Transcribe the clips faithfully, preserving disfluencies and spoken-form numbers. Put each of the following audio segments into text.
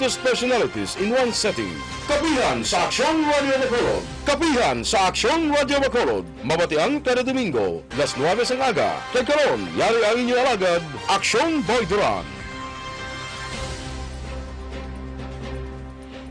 Two personalities in one setting. Kapihan sa Aksyon Radio Bacolod. Kapihan sa Aksyon Radio Bacolod. Mabatian kada Domingo, las nuwebe sang aga. Kag karon, yari ang inyo alagad, Aksyon Boy Duran.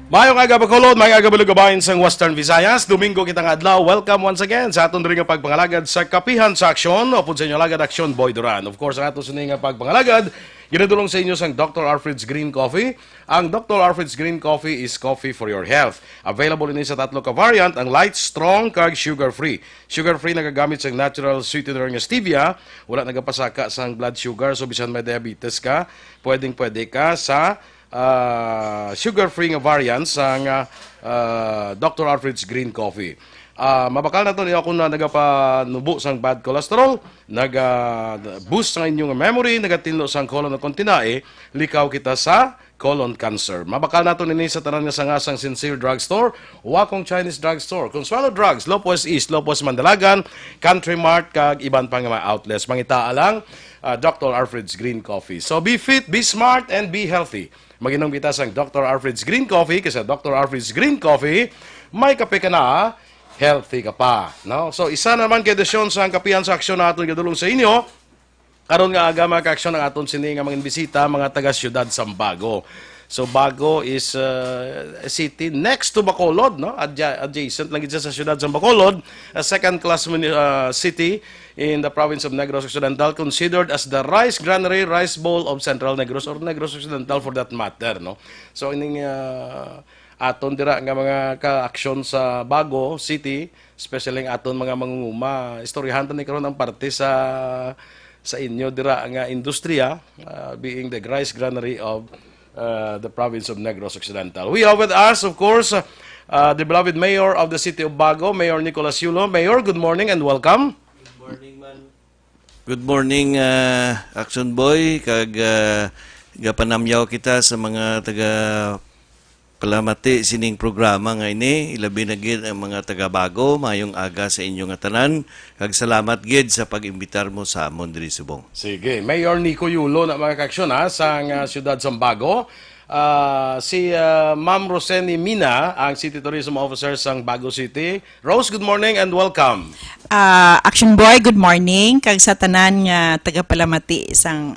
Mayong aga, Bacolod. Mayong aga, Balugabayan sang Western Visayas. Domingo kita nga adlaw. Welcome once again sa aton diri nga pagpangalagad sa Kapihan sa Aksyon. Upod sa inyo alagad, Aksyon Boy Duran. Of course, ang ato sini nga pagpangalagad, ginadulong sa inyo sang Doctor Alfred's Green Coffee. Ang Doctor Alfred's Green Coffee is coffee for your health. Available ini sa tatlo ka variant, ang light, strong, kag sugar-free. Sugar-free nagagamit sa natural sweetener nga stevia, wala nagapasaka sang blood sugar, so bisan may diabetes ka, pwedeng-pwede ka sa, ah, sugar-free nga variant sang, ah, ah, Doctor Alfred's Green Coffee. Ah, mabakal nato niyo kung na nagapanubo sang bad cholesterol, naga-boost sang inyong memory, nagatinlo sang colon o kung tinae, likaw kita sa colon cancer. Mabakal nato nini sa tanan nga sanga sang Sincere Drugstore, Wacong Chinese Drugstore, Consuelo Drugs, Lopez East, Lopez Mandalagan, Country Mart, kag iban pa nga mga outlets. Mangitaa lang, ah, Doctor Alfred's Green Coffee. So be fit, be smart, and be healthy. Mag-inom kita sang Doctor Alfred's Green Coffee, kasi Doctor Alfred's Green Coffee, may kape ka na, healthy ka pa, no? So, isa naman ka edisyon sang Kapihan sa Aksyon na aton gadulong sa inyo. Karon nga aga, mga kaaksyon, ang aton sini nga mga bisita, mga taga siyudad sang Bago. So, Bago is, uh, a city next to Bacolod, no? Adja-, adjacent lang gid siya sa siyudad sang Bacolod, a second class muni-, uh, city in the province of Negros Occidental, considered as the rice granary, rice bowl of Central Negros or Negros Occidental for that matter, no? So, ining, uh, aton dira nga mga kaaksyon sa Bago City, especially ang aton mga mangunguma, istoryahan ta ni karon ang parte sa, sa inyo dira nga industriya, ah, being the rice granary of, ah, the province of Negros Occidental. We have with us, of course, ah, the beloved mayor of the city of Bago, Mayor Nicolas Yulo. Mayor, good morning and welcome. Good morning, man. Good morning, ah, Action Boy, kag, ah, gapanamyaw kita sa mga taga Palamati sining programa nga ini, ilabi na gid ang mga taga Bago. Mayong aga sa inyo nga tanan, kag salamat gid sa pag-imbitar mo sa amon diri subong. Sige, Mayor Nico Yulo na, mga kaaksyon, ha, sang, ah, siyudad sang Bago. Ah, si, ah, Ma'am Roseni Mina, ang City Tourism Officer sang Bago City. Rose, good morning and welcome. Ah, Action Boy, good morning. Kag sa tanan nga taga Palamati sang,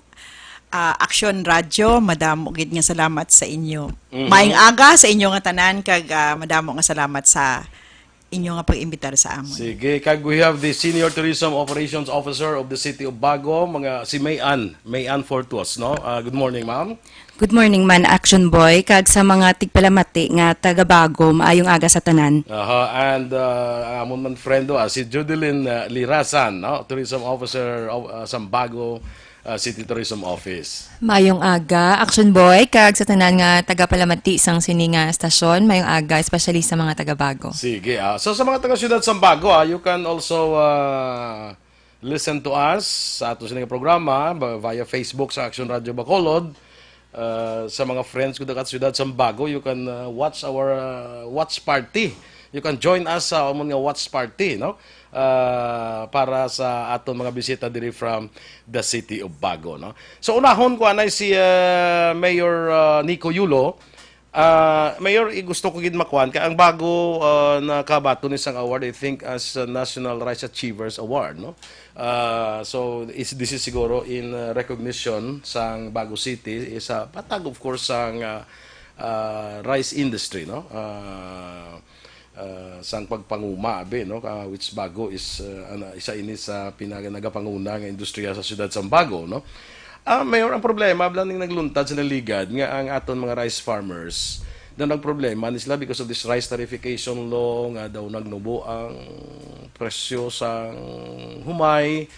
ah, Action Radio, madamo gid nga salamat sa inyo. Mhm. Maayong aga sa inyo nga tanan, kag, ah, madamo nga salamat sa inyo nga pag-imbitar sa amon. Sige, kag we have the Senior Tourism Operations Officer of the City of Bago, mga, si May Ann, May Ann Fortuos, no? Ah, good morning, ma'am. Good morning man, Action Boy, kag sa mga tigpalamati nga taga Bago, maayong aga sa tanan. Aha, and, uh, ang amon man friend, ah, si Judeline, uh, Lirasan, no? Tourism Officer of, uh, sang Bago, uh, City Tourism Office. Maayong aga, Action Boy, kag sa tanan nga taga Palamati sang sini nga estasyon, maayong aga, especially sa mga taga Bago. Sige, ah. So, sa mga taga siyudad sang Bago, ah, you can also, uh, listen to us sa ato sini nga programa ba-, via Facebook sa Action Radio Bacolod. Uh, sa mga friends ko dagat siyudad sang Bago, you can, uh, watch our, uh, watch party. You can join us sa amon nga watch party, no? Uh, para sa aton mga bisita diri from the city of Bago, no? So, unahon ko anay si, uh, Mayor, uh, Nico Yulo. Ah, Mayor, i-, gusto ko gid makuan kay ang Bago, ah, nakabaton ni sang award, I think, as a National Rice Achievers Award, no? Ah, so, is, this is siguro in, ah, recognition sang Bago City, is, ah, patag, of course, sang, ah, ah, rice industry, no? Ah, ah, sang pagpanguma, abi, no? Ah, which Bago is, ah, ana, isa ini sa pinaka nagapanguna nga industriya sa siyudad sang Bago, no? Ah, Mayor, ang problema, bala ning nagluntad sa naligad nga ang aton mga rice farmers, daw nagproblema ni sila because of this rice tarification law, nga daw nagnubo ang presyo sang humay,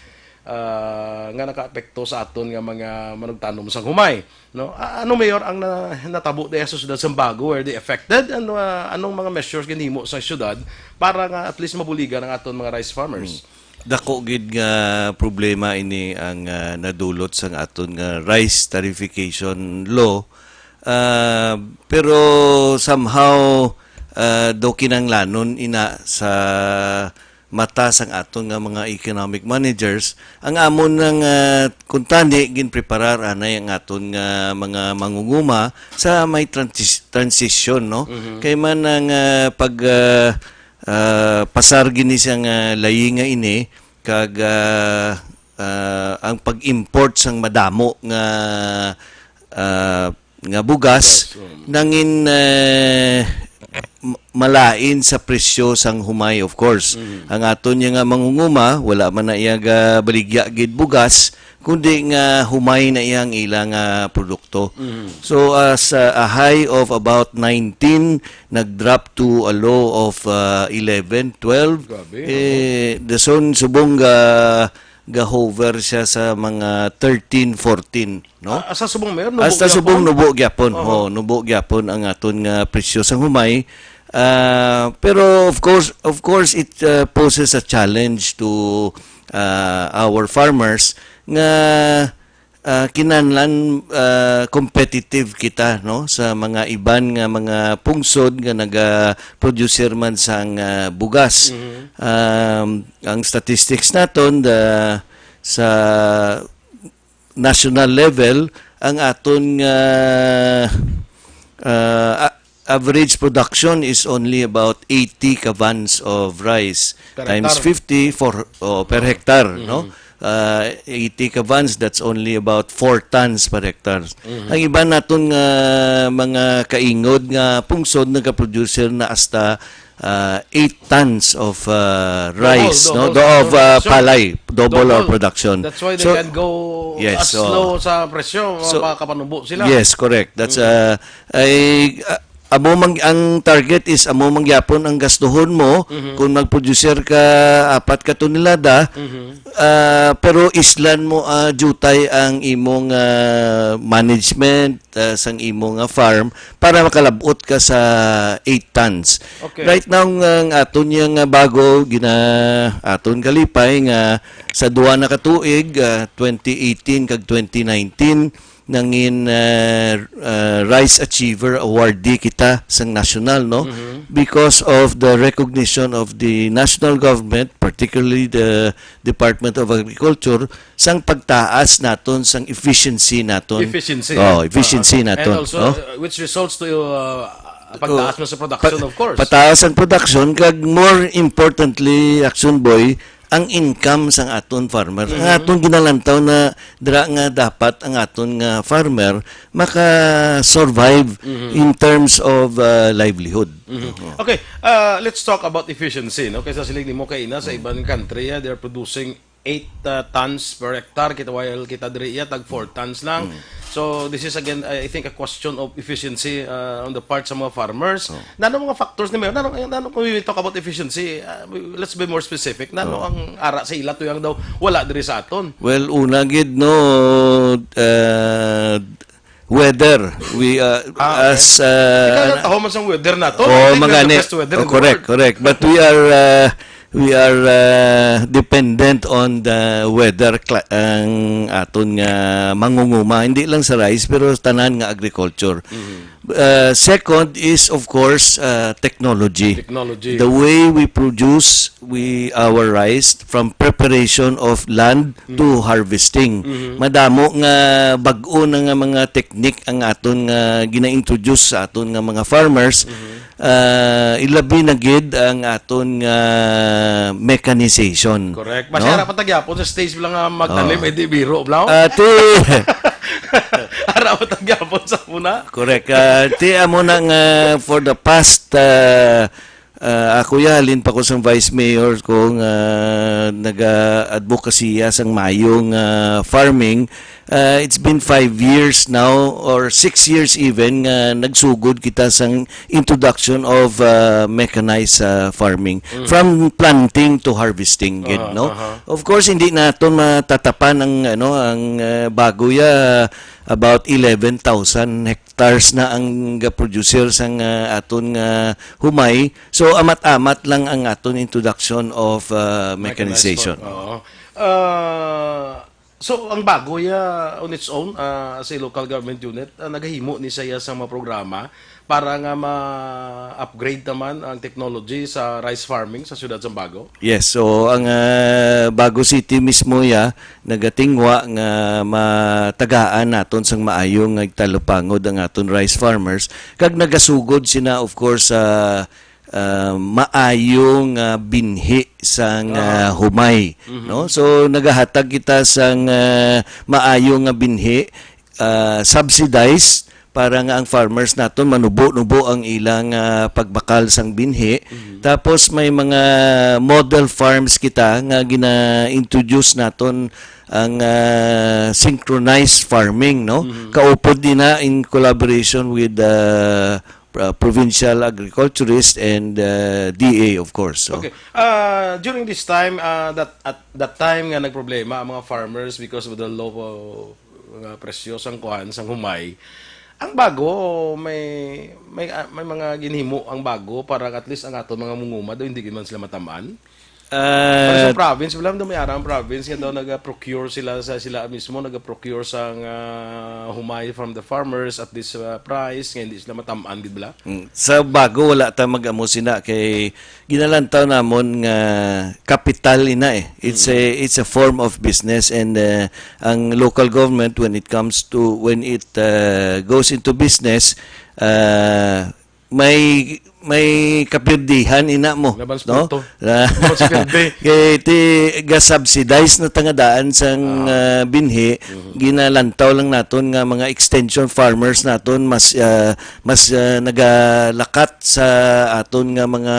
ah, nga nakaapekto sa aton nga mga manugtanom sang humay, no? Ah, ano, Mayor, ang na-, natabo diya sa siyudad sang Bago? Were they affected? Ano, ah, anong mga measures ginhimo sa siyudad para nga at least mabuligan ang aton mga rice farmers? Hmm. Dako gid nga problema ini ang, ah, nadulot sang aton nga rice tarification law. Ah, pero somehow, ah, daw kinahanglanon ina sa mata sang aton nga mga economic managers, ang amon nga, ah, kuntani ginpreparar anay ang aton nga mga mangunguma sa may transis-, transition, no? Mhm. Kay man ang, ah, pag, ah, ah, pasar gini sang, ah, layi nga ini kag, ah, ah, ang pag-import sang madamo nga, ah, nga bugas, bugas, mm, nangin, eh, m-, malain sa presyo sang humay, of course. Mm. Ang aton niya nga mangunguma, wala man na iya ga baligya gid bugas, kundi nga humay na iya ang ila nga produkto. Mm. So, as, uh, a high of about nineteen, nag-drop to a low of, uh, eleven, twelve. Grabe, eh, oo. Dason subong ga ga-hover siya sa mga thirteen, fourteen, no? Ah, sa subong, Mayor, nubo Hasta gyapon? Subong nubo gyapon. Oho. Ho, nubo gyapon ang aton nga presyo sa humay. Ah, pero of course, of course, it, ah, poses a challenge to, ah, our farmers nga, ah, kinahanglan, ah, competitive kita, no, sa mga iban nga mga pungsod nga naga-producer man sang, ah, bugas. Mhm. Um, ang statistics naton, the, sa national level, ang aton nga, ah, a-, average production is only about eighty kavans of rice per times hectare. Fifty for, oh, per hectare, no? Mhm. Ah, eighty kavans, that's only about four tons per hectare. Mhm. Ang iban naton nga mga kaingod nga pungsod nagaproducer na hasta, ah, eight tons of, ah, rice, no? Double, double. Do-, of, ah, production. Palay, double our production. That's why they can go as low sa presyo, so, makapanubo sila. Yes, correct. That's, mm, ah, ay, ah, amo man, ang target is amo man gyapon ang gastuhon mo, mhm, kung mag-producer ka apat ka tonelada, mhm, ah, pero islan mo, ah, diutay ang imong, ah, management, ah, sang imo nga farm para makalab-ot ka sa eight tons. Okay. Right now, nga, ang aton niya nga bago, gina-, aton kalipay nga sa duha na ka tuig, ah, twenty eighteen kag twenty nineteen, nangin, ah, ah, Rice Achiever Awardee kita sang national, no? Mhm. Because of the recognition of the national government, particularly the Department of Agriculture, sang pagtaas naton sang efficiency naton. Efficiency, oh, ah, efficiency, ah, naton, and also, no? Uh, which results to, uh, pagtaas, oh, mo sa production, pa-, of course. Pataas ang production, kag more importantly, Action Boy, ang income sang aton farmer. Ang, mhm, aton ginalantaw na dira nga dapat ang aton nga farmer maka-survive, mhm, in terms of, uh, livelihood. Mhm. Oo. Okay, uh, let's talk about efficiency, no? Kaysa siling nimo kay ina sa, mm, ibang country, ah, they're producing eight, uh, tons per hectare. Kita, while kita diri iya tag four tons lang. Mm. So, this is again, I think, a question of efficiency, uh, on the part sa mga farmers. Oh. Nano mga factors ni Mayor? Nano, nano kung we talk about efficiency, uh, we, let's be more specific. Nano, oh, ang ara sa ila to yang daw wala diri sa aton? Well, una gid, no, uh, weather. We, uh, ah, okay. As, uh, ikaw, nataho man sang weather nato. Oh, I think we're the best weather in the world. Correct, correct. But we are, uh, we are, uh, dependent on the weather, cla-, ang aton nga mangunguma, hindi lang sa rice, pero tanan nga agriculture. Mhm. Uh, second is, of course, uh, technology. Technology. The way we produce we, our rice from preparation of land to, mhm, harvesting. Mhm. Madamo nga bag-o na nga mga teknik ang aton nga gina-introduce sa aton nga mga farmers. Mhm. Ah, ilabi na gid ang aton nga mechanization. Correct. Basta, no? Ara pa ta gyapon sa stage lang nga magtanim, oh, eh, di biro, blaw? Ah, ti- Ara pa ta gyapon sa una. Correct. Ah, ti amo na nga for the past, ah, Ah, ako ya, halin pa ko sang vice mayor ko nga naga-advokasya sang maayong, ah, farming. Ah, it's been five years now or six years even nga nagsugod kita sang introduction of, ah, mechanized, ah, farming. Mm. From planting to harvesting, gid, aha, no? Aha. Of course, hindi naton matatapan ang, ano, ang, ah, bago ya, about eleven thousand hectares na ang ga-producer sang, ah, aton nga humay. So, amat-amat lang ang aton introduction of, ah, mechanization. Mechanized farm. Oo. Ah, So, ang Bago ya on its own, ah, as a local government unit, ah, nagahimo ni siya sa mga programa para nga ma-upgrade naman ang technology sa rice farming sa siyudad sang Bago? Yes, so ang, ah, Bago City mismo ya nagatingwa nga matagaan naton sang maayo nga igtalupangod ang aton rice farmers, kag nagasugod sina, of course, sa, ah, maayo nga binhi sang, ah, humay, no? So nagahatag kita sang, ah, maayo nga binhi, ah, subsidized para nga ang farmers naton manubo-nubo ang ilang, ah, pagbakal sang binhi. Tapos may mga model farms kita nga gina-introduce naton ang, ah, synchronized farming, no? Kaupod nina in collaboration with the, uh, provincial agriculturist and, uh, D A, of course. So, Okay. Ah, during this time, ah, that, at that time nga nagproblema ang mga farmers because of the low, uh, nga presyo sang kuan, sang humay, ang Bago, may, may, ah, may mga ginhimo ang Bago para at least ang aton mga mangunguma daw hindi gid man sila matamaan? Pero sa Ah, province, wala man daw may ara ang province nga daw naga-procure sila sa, sila mismo naga-procure sang, ah, humay from the farmers at this, ah, price nga hindi sila matamaan gid bala? Mm, sa Bago, wala ta mag-amo sina kay ginalantaw namon nga kapital ina eh. It's a, it's a form of business, and, uh, ang local government, when it comes to, when it, uh, goes into business, uh, may, may kapirdihan ina mo, Labas no? Punto. Na Labas perde. Kay ti ga-subsidize na tangadaan sang, ah, binhi, ginalantaw lang naton nga mga extension farmers naton mas, ah, mas, ah, nagalakat sa aton nga mga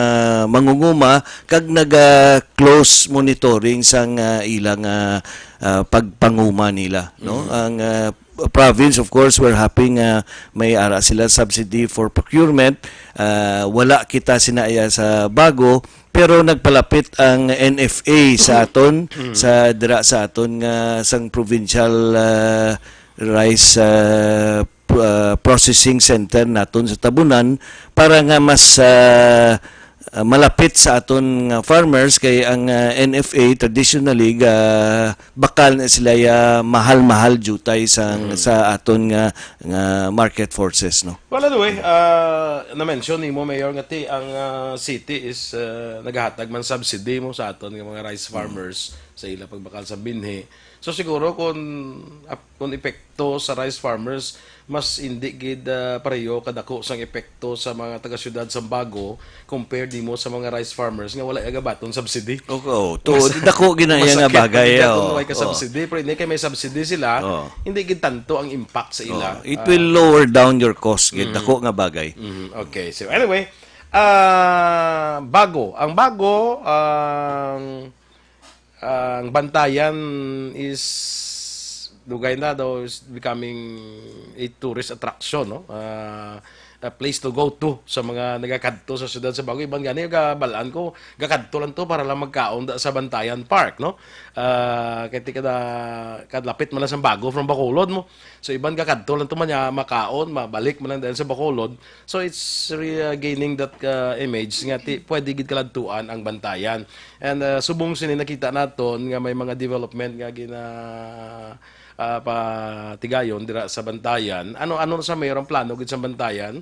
mangunguma kag naga-close monitoring sang, ah, ilang, ah, ah, pagpanguma nila, no? Ang, ah, province, of course, we're happy nga may ara sila subsidy for procurement. Ah, wala kita sina iya sa Bago, pero nagpalapit ang N F A sa aton, sa dira sa aton nga sang provincial, ah, rice, ah, pr-, ah, processing center naton sa Tabunan para nga mas, ah, ah, malapit sa aton nga farmers kay ang, ah, N F A traditionally ga bakal na sila ya mahal-mahal jutay sa, sa aton nga, nga market forces, no? Well, anyway, ah, na-mention nimo, Mayor, nga ti ang, ah, city is, ah, nagahatag man subsidy mo sa aton nga mga rice farmers sa ila pagbakal sa binhi. So siguro kung ap-, kung epekto sa rice farmers, mas indi gid, ah, pareho kadako sang epekto sa mga taga-siyudad sa Bago compared nimo sa mga rice farmers nga wala gabaton subsidy. Oo, to, Mas-, dako gina iya nga masakit pa bagay, gid kung oo, way ka oo. Subsidy, pero hindi kay may subsidy sila, Oo. Hindi gid tanto ang impact sa ila. Oo, it Ah, will lower down your cost, gid. Mm. Dako nga bagay. Mm, okay. So anyway, ah, Bago. Ang Bago, ang, ang Bantayan is dugay na daw is becoming a tourist attraction, no? Ah, a place to go to sa mga nagakadto sa siyudad sa Bago. Iban gani, kabal-an ko, gakadto lang to para lang magkaon da sa Bantayan Park, no? Ah, kay ti kada, kadlapit man lang sa Bago from Bacolod mo. So, iban gakadto lang to man niya, makaon, mabalik man lang dahil sa Bacolod. So, it's regaining that, ah, image nga ti, pwede gid kaladtuan ang Bantayan. And, ah, subong sini nakita naton nga may mga development nga gina, ah, patigayon dira sa Bantayan. Ano, ano sa mayroong plano gid sa Bantayan?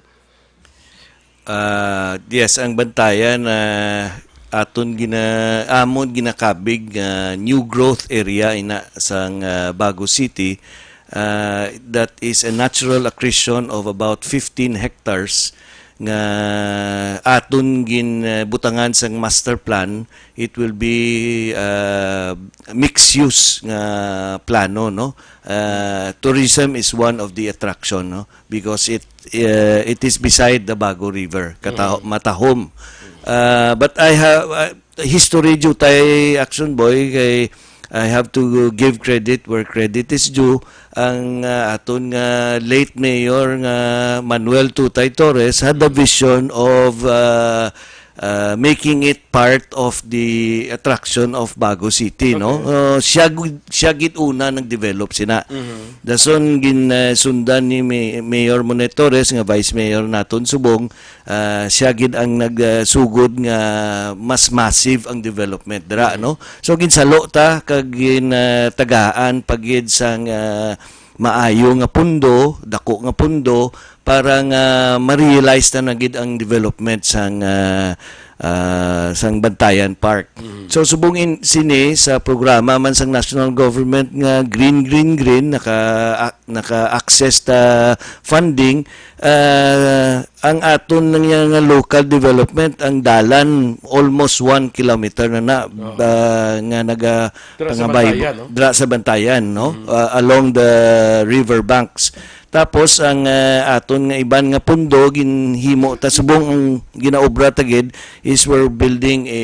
Ah, yes, ang Bantayan, ah, aton gina-, amon ginakabig nga new growth area ina sang, ah, Bago City. Ah, that is a natural accretion of about fifteen hectares nga aton gin, ah, butangan sang master plan. It will be, ah, mixed use nga plano, no? Ah, tourism is one of the attraction, no? Because it, uh, it is beside the Bago River, kata-, Mm. matahom. Uh, but I have, uh, history jutay, Action Boy, kay I have to give credit where credit is due. Ang, uh, aton nga late mayor nga Manuel Tutay Torres had the vision of, uh, uh, making it part of the attraction of Bago City, no? Okay. Uh, siya gid, siya gid una nag-develop sina. Mhm. Dason gin, uh, sundan ni May-, Mayor Monet Torres nga vice mayor naton subong, uh, siya gid ang nagsugod nga mas massive ang development dira, Mhm. no? So ginsalo ta kag gin, uh, tagaan pa gid sang, uh, maayo nga pundo, dako nga pundo para nga ma-realize na na gid ang development sang, ah, ah, sang Bantayan Park. Mhm. So subong in, sini sa programa man sang national government nga green, green, green, naka a-, naka-access ta funding, ah, ang aton nga, nga local development, ang dalan almost one kilometer na na, Oo. ba, nga naga Dira sa pangabay Bantayan, no? dira sa Bantayan, no? Mhm. Ah, along the river banks. Tapos ang, ah, aton nga iban nga pundo ginhimo ta subong ang ginaobra ta gid is we're building a,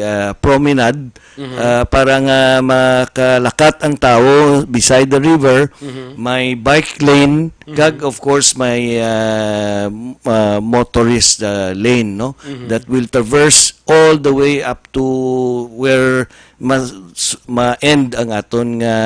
ah, promenade, Mhm. ah, para nga makalakat ang tawo beside the river, Mhm. may bike lane, Mhm. kag of course may, ah, m-, ah, motorist, ah, lane, no? Mhm. That will traverse all the way up to where mas-, ma-end ang aton nga,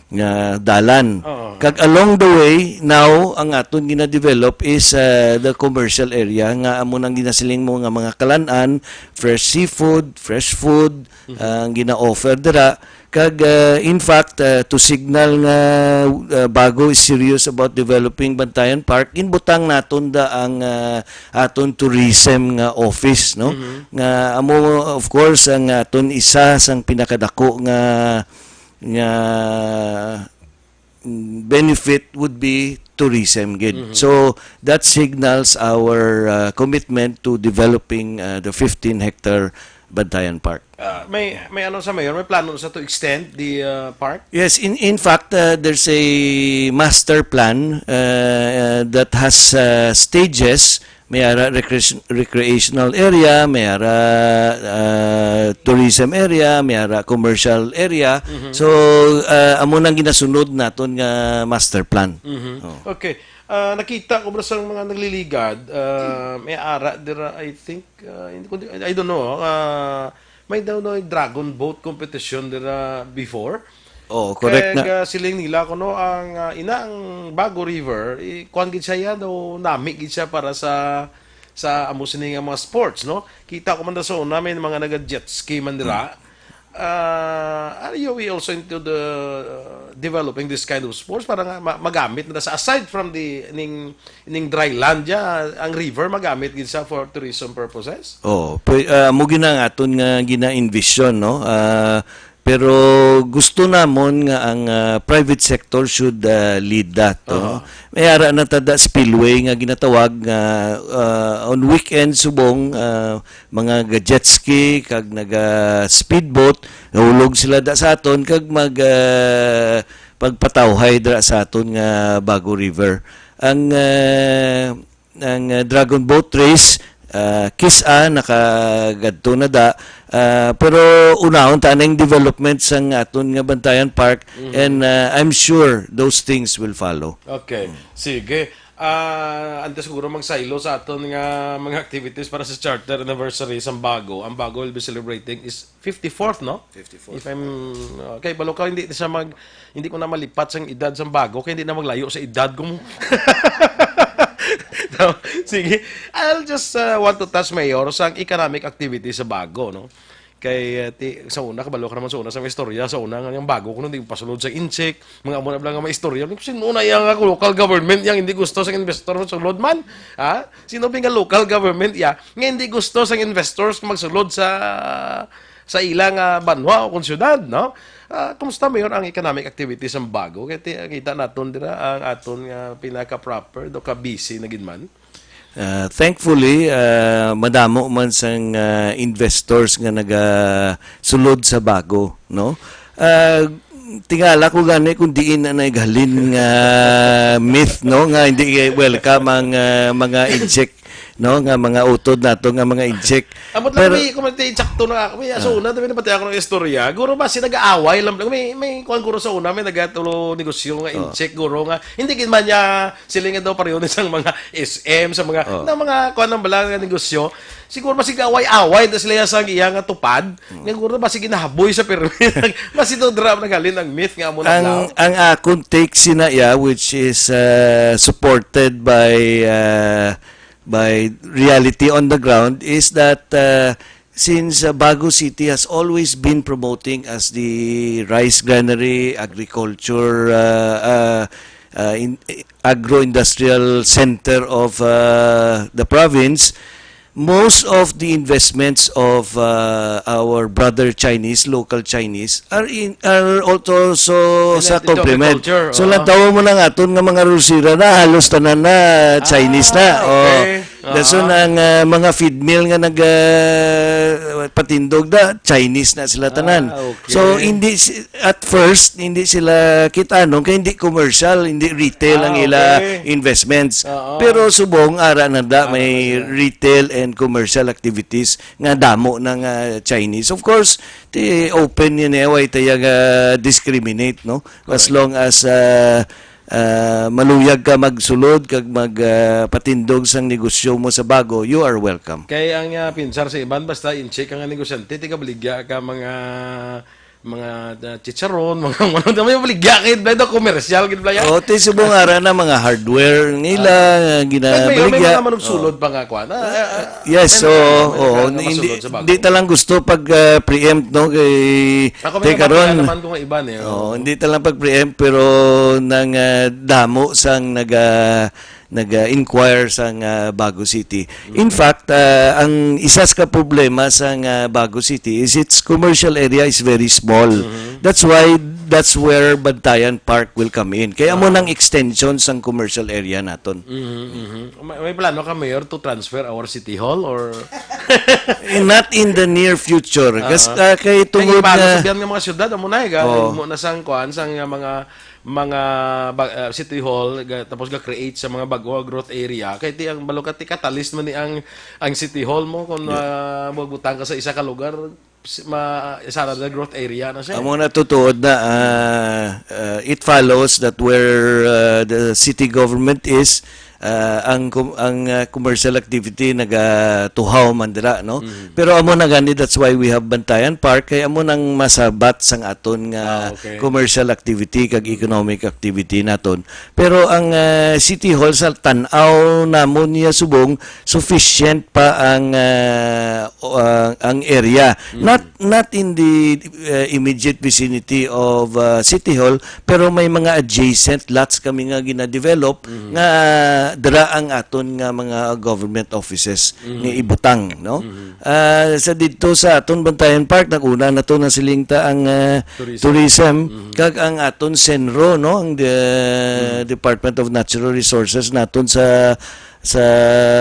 nga dalan. Oo. Kag along the way, now, ang aton gina-develop is, uh, the commercial area nga amo nang ginasiling mo nga mga kalan-an, fresh seafood, fresh food, Mhm. uh, ang gina-offer dira. Kag, uh, in fact, uh, to signal nga, uh, Bago is serious about developing Bantayan Park, ginbutang naton da ang, uh, aton tourism nga office, no? Mhm. Nga amo, of course, ang aton isa sang pinakadako nga, nga, mm, benefit would be tourism gid. Mhm. So that signals our, uh, commitment to developing, uh, the fifteen hectare Bantayan Park. Ah, may, may ano sa mayor, may plano sa to extend the, uh, park? Yes, in, in fact, uh, there's a master plan, uh, that has, uh, stages. May ara recreation-, recreational area, may ara, uh, tourism area, may ara commercial area. Mhm. So, uh, amo nang ginasunod naton nga master plan. Mhm. Oh. Okay. Ah, nakita ko, bro, sa mga nagliligad, ah, may ara dira, I think, ah, hindi ko, I don't know, ah, may daw na dragon boat competition dira before. Oh, correct Kag, na. ah, siling nila kuno ang, ah, ina ang Bago River, i-, kuwan gid siya yan, daw nami gid siya para sa, sa amo sini nga mga sports, no? Kita ko man daw sa una, may mga naga-jet ski man dira. Hmm. Ah, are you, we also into the, uh, developing this kind of sports para nga ma-, magamit na sa, aside from the, ning, ning dry land ya, ang river magamit gid sa for tourism purposes? Oh, pwe-, ah, amo gid ang aton nga gina-envision, no? Ah, pero gusto namon nga ang, ah, private sector should, ah, lead that, no? Aha. May ara na tada spillway nga ginatawag nga, ah, on weekend subong, ah, mga ga-jet ski kag naga speedboat, nahulog sila da sa aton kag mag, ah, pagpatawhay dira sa aton nga Bago River. Ang, ah, ang, ah, Dragon Boat Race, ah, kis-a nakagadto na da, ah, pero unahon ta ning development sang aton nga Bantayan Park, Mhm. and, ah, I'm sure those things will follow. Okay. Mm. Sige. Ah, antes siguro magsaylo sa aton nga mga activities para sa charter anniversary sa Bago, ang Bago will be celebrating is fifty-fourth, no? Fifty-fourth. If I'm, okay, balo ka, hindi siya mag, hindi ko na malipat sang edad sang Bago, kaya hindi na maglayo sa edad ko mo. No? Sige, I'll just, uh, want to touch, Mayor, sa economic activity sa Bago, no? Kay, uh, ti-, sa una, kabalo ka naman sa una sa mga istorya, sa una nga yung Bago, kung hindi pasulod sa Intsik, mga amo na lang nga mga istorya. Sino na yang ako, local government yang hindi gusto sa investor magsulod man? Ha? Sino ba nga local government ya nga hindi gusto sa investors magsulod sa, sa ilang, ah, banwa o kung syudad, no? Ah, kumusta, Mayor, ang economic activities sa Bago? Kaya ti-, kita naton dira ang aton nga pinaka-proper, do ka busy na gid man. Ah, thankfully, ah, madamo man sang, ah, investors nga nagasulod sa Bago, no? Ah, tingala ko gani kung diin na naghalin nga myth, no, nga hindi kay welcome ang, ah, mga Intsik no, nga mga utod nato nga mga incheck. Ambot lang, pero may, kung may insakto na ako, may, ah, sa una, dami na pati ako ng istorya. Guro ba, si nag-aaway lang, may, may kuwan guro sa una, may nagatulo negosyo nga, oh, incheck, guro nga, hindi gid man niya, sila nga daw pareho ni sang mga S M, sa mga, oh, na mga kuwan ng bala nga negosyo. Siguro ba, sige, away-away, na sila sa iya nga tupad, nga guro ba, sige, nahaboy sa permi. Mas ito dra, naghalin ang myth nga amo na ang, daw. Ang akong take sina iya, which is, uh, supported by, uh, by reality on the ground is that, uh, since, uh, Bago City has always been promoting as the rice granary, agriculture, uh, uh, uh, in, agro-industrial center of, uh, the province, most of the investments of, uh, our brother Chinese, local Chinese, are in, are also sa complement. Related to agriculture, oo. So, lantawo mo na nga aton nga mga rulsira na halos tanan na Chinese na. Ah, oh, okay. Dason, ah, ang, ah, mga feed mill nga nag, ah, patindog na, Chinese na sila tanan. Ah, okay. So, hindi si-, at first, hindi sila kitanong kay hindi commercial, hindi retail ang, ah, ila, okay, investments. Oo. Pero subong, ara na da, ara may na sila. Retail and commercial activities nga damo ng, ah, Chinese. Of course, ti open yun eh, way tayag, ah, discriminate, no? As, correct, long as, ah, ah, maluyag ka magsulod kag mag, ah, patindog sang negosyo mo sa Bago, you are welcome. Kay ang, ah, pinsar sa iban, basta incheck ang negosyante, tiga baligya ka mga, mga, ah, chicharon, mga, mga, may baligya kay Blay, daw commercial gid, Blay, ah. Oh, ti subong ara na mga hardware nila, ah, nga ginabaligya. Nag-mayor, may mga manugsulod pa nga, kwan. Ah, ah, ah, yes, may mga, so, may mga oo, nga hindi, masulod sa Bago. Di ta lang gusto pag, ah, preempt, no, kay, ako, may kay karon, naman kung iban, eh, oo, oo, hindi ta lang pag-preempt, pero nang, ah, damo sang naga-, nag-inquire sang, ah, Bago City. In fact, ah, ang isa sa problema sang, ah, Bago City is its commercial area is very small. Mm-hmm. That's why, that's where Bantayan Park will come in. Kaya amo, ah, nang extension sang commercial area naton. Mm-hmm, mm-hmm. May, may plano ka, Mayor, to transfer our city hall or? Eh, not in the near future. Kas-, ah, ah, kay, kay tungod iba na nga sa biyan nga mga syudad, amo na, eh, ga-, oh, mo na sang kuan, sang, ah, mga mga ba-, ah, city hall, ga-, tapos ga-create sa mga bag-o growth area. Kay ti ang Balukat ti catalyst man ni ang, ang city hall mo kung, yeah, ah, magbutang ka sa isa ka lugar, si-, ma-, isa na growth area na siya. Amo na tutuod na, ah, ah, it follows that where, ah, the city government is, ah, ang com-, ang, ah, commercial activity nagatuhaw man dira, no? Mhm. Pero amo na gani, that's why we have Bantayan Park, kay amo nang masabat sang aton nga, ah, okay, commercial activity kag economic activity naton. Pero ang, ah, City Hall, sa tan-aw namon niya subong, sufficient pa ang, ah, o, ah, ang area. Mm. Not, not in the, ah, immediate vicinity of, ah, City Hall, pero may mga adjacent lots kami nga gina-develop, mhm, nga dira ang aton nga mga government offices, mhm, nga ibutang, no? Mhm. Ah, sa didto sa aton Bantayan Park, nag-una na to, nasiling ta ang, ah, tourism, tourism, mhm, kag ang aton CENRO, no? Ang de-, mhm, Department of Natural Resources naton sa, sa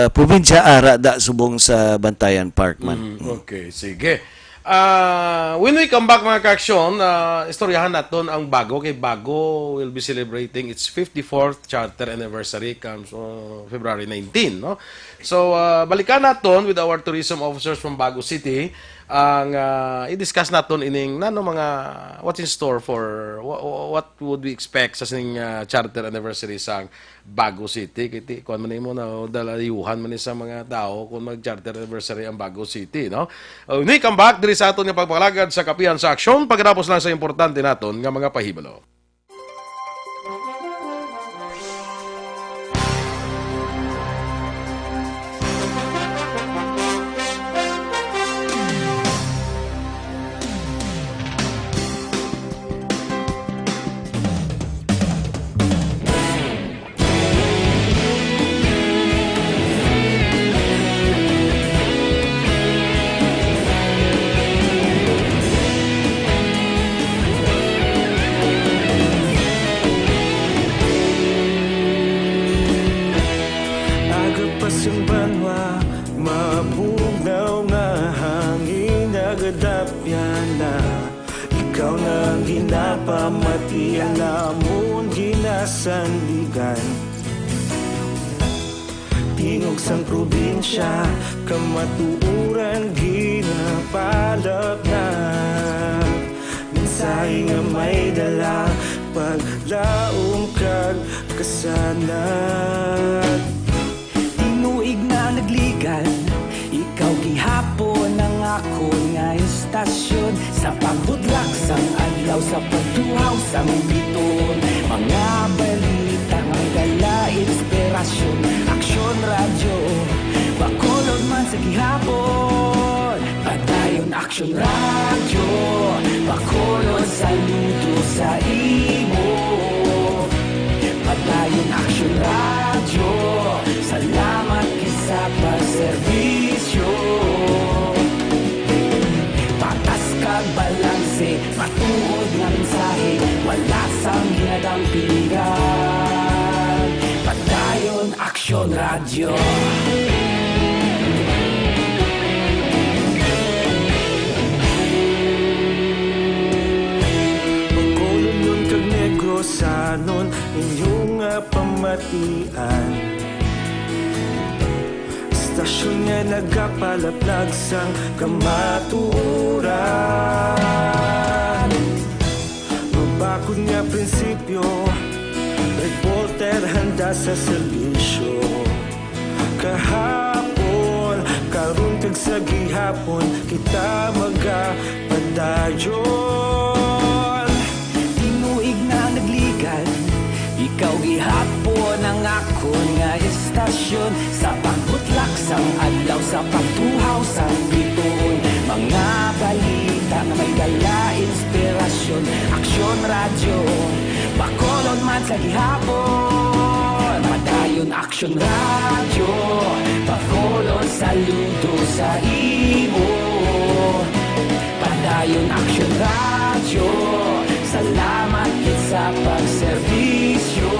probinsya, ara da subong sa Bantayan Park man. Mhm. Mm. Okay, sige. Ah, when we come back, mga ka-aksyon, ah, istoryahan naton ang Bago, kay Bago will be celebrating its fifty-fourth charter anniversary comes, uh, February nineteen, no? So, ah, balikan naton with our tourism officers from Bago City ang, ah, i-discuss naton ining nano mga what's in store for wha-, wha-, what would we expect sa sining, ah, charter anniversary sang Bago City, kay ti-, kuwan man nimo na, dalayuhan man ni sa mga tao kung mag-charter anniversary ang Bago City, no? Uh, we come back diri sa aton nga pagpangalagad sa Kapihan sa Aksyon, pagkatapos lang sa importante naton nga mga pahibalo. Aga pa sing banwa, mabugnaw nga hangin, nagadapyan na. Ikaw na ang ginapamati, ang amon ginasandigan. Tingog sang probinsya, kamatuoran ginapalapnap. Mensahe nga may dala, paglaom kag kasanag. Tinuig na nagligad, ikaw gihapon ang akon nga istasyon. Sa pagbudlak sang adlaw, sa pagtuhaw sang bituon, mga balita may dala inspirasyon. Aksyon Radyo, Bacolod man sa gihapon. Padayon Aksyon Radyo, Bacolod, saludo sa imo. Padayon Aksyon Radyo, salamat kita sa pagserbisyo. Patas kag balanse, matuod nga mensahe, wala sang ginadampingan. Padayon Aksyon Radyo. Bacolodnon kag Negrosanon, inyo nga pamatian. Istasyon nga nagapalaplag sang kamatuoran. Mabakod nga prinsipyo, reporter handa sa serbisyo. Kahapon, karon kag sa gihapon, kita magapadayon. Tinuig na nagligad, ikaw gihapon ang akon nga istasyon. Sa pagbutlak sang adlaw, sa pagtuhaw sang bituon, mga balita nga may dala inspirasyon. Aksyon Radyo, Bacolod man sa gihapon. Padayon Aksyon Radyo, Bacolod, saludo sa imo. Padayon Aksyon Radyo, salamat gid sa pagserbisyo.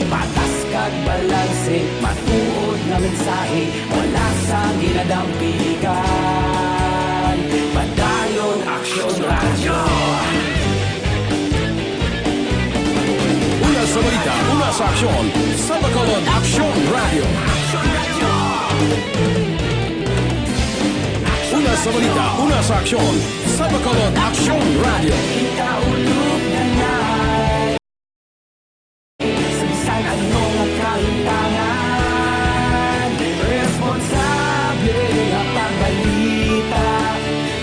Patas kag balanse, matuod nga mensahe, wala sang ginadampigan. Padayon Aksyon Radyo. Una sa balita, una sa aksyon, sa Bacolod Aksyon Radyo. Una sa balita, una sa aksyon, sa Bacolod Aksyon Radyo. Sa bisan ano nga kahimtangan, responsable nga pagbalita,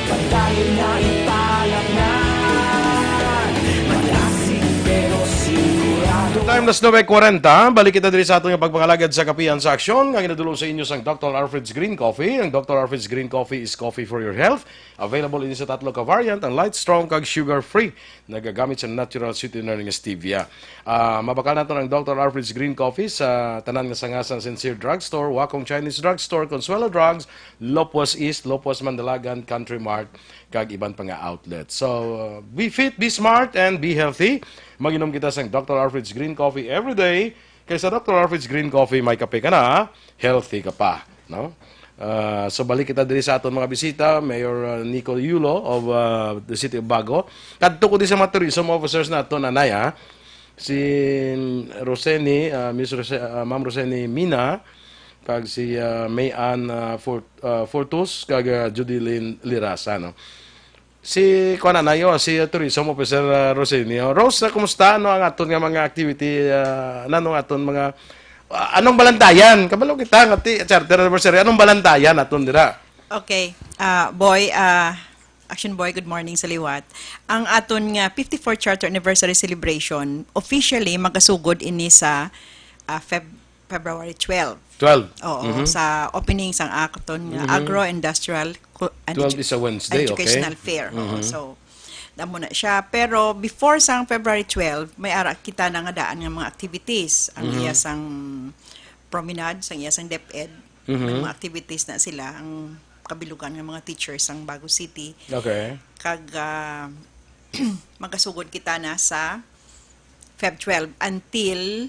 padayon na ipalapngan. Madasig pero sigurado. Time, alas nuebe kwarenta. Balik kita diri sa aton nga pagpangalagad sa Kapihan sa Aksyon, nga ginadul-ong sa inyo sang Doctor Alfred's Green Coffee. Ang Doctor Alfred's Green Coffee is coffee for your health. Available ini sa tatlo ka variant, ang light, strong, kag sugar-free. Nagagamit sa natural sweetener nga stevia. Ah, mabakal naton ang Doctor Alfred's Green Coffee sa tanan nga sanga sang Sincere Drugstore, Wacom Chinese Drugstore, Consuelo Drugs, Lopez East, Lopez Mandalagan, Country Mart, kag iban pa nga outlet. So, uh, be fit, be smart, and be healthy. Mag-inom kita sang Doctor Alfred's Green Coffee every day. Kay sa Doctor Alfred's Green Coffee, may kape ka na, healthy ka pa, no? Ah, so, balik kita diri sa aton mga bisita, Mayor, uh, Nico Yulo of, uh, the City of Bago. Kadto ko di sa mga tourism officers naton, anay, ha? Si Roseni, uh, Miss Rose-, uh, Ma'am Roseni Mina, kag si, uh, May Ann, uh, Fort-, uh, Fortus, kag, uh, Judy Lynn Lirasa, no? Si, kuwan na, nayo, si, uh, tourism officer, uh, Roseni. Oh, Rose, uh, kumusta? Ano ang aton nga mga activity, uh, ano ang aton mga, uh, anong balantayan? Kabalo kita nga ti charter anniversary. Anong balantayan aton dira? Okay. Ah, Boy, ah, Action Boy, good morning sa liwat. Ang aton nga fifty-fourth Charter Anniversary Celebration, officially, magasugod ini sa, ah, Feb-, February twelve. Twelve. Oo, Mhm. sa opening sang aton nga Mhm. Agro-Industrial Cu-, and Twelve Edu-, is a Wednesday, okay. Educational Fair. Oo, Mhm. so, damo na siya. Pero before sang February twelve, may ara kita na nga daan nga mga activities. Ang Mhm. iya sang promenade, sang iya sang DepEd, Mhm. may mga activities na sila, ang kabilugan nga mga teachers sang Bago City. Okay. Kag, ah, magasugod kita na sa Feb twelve until,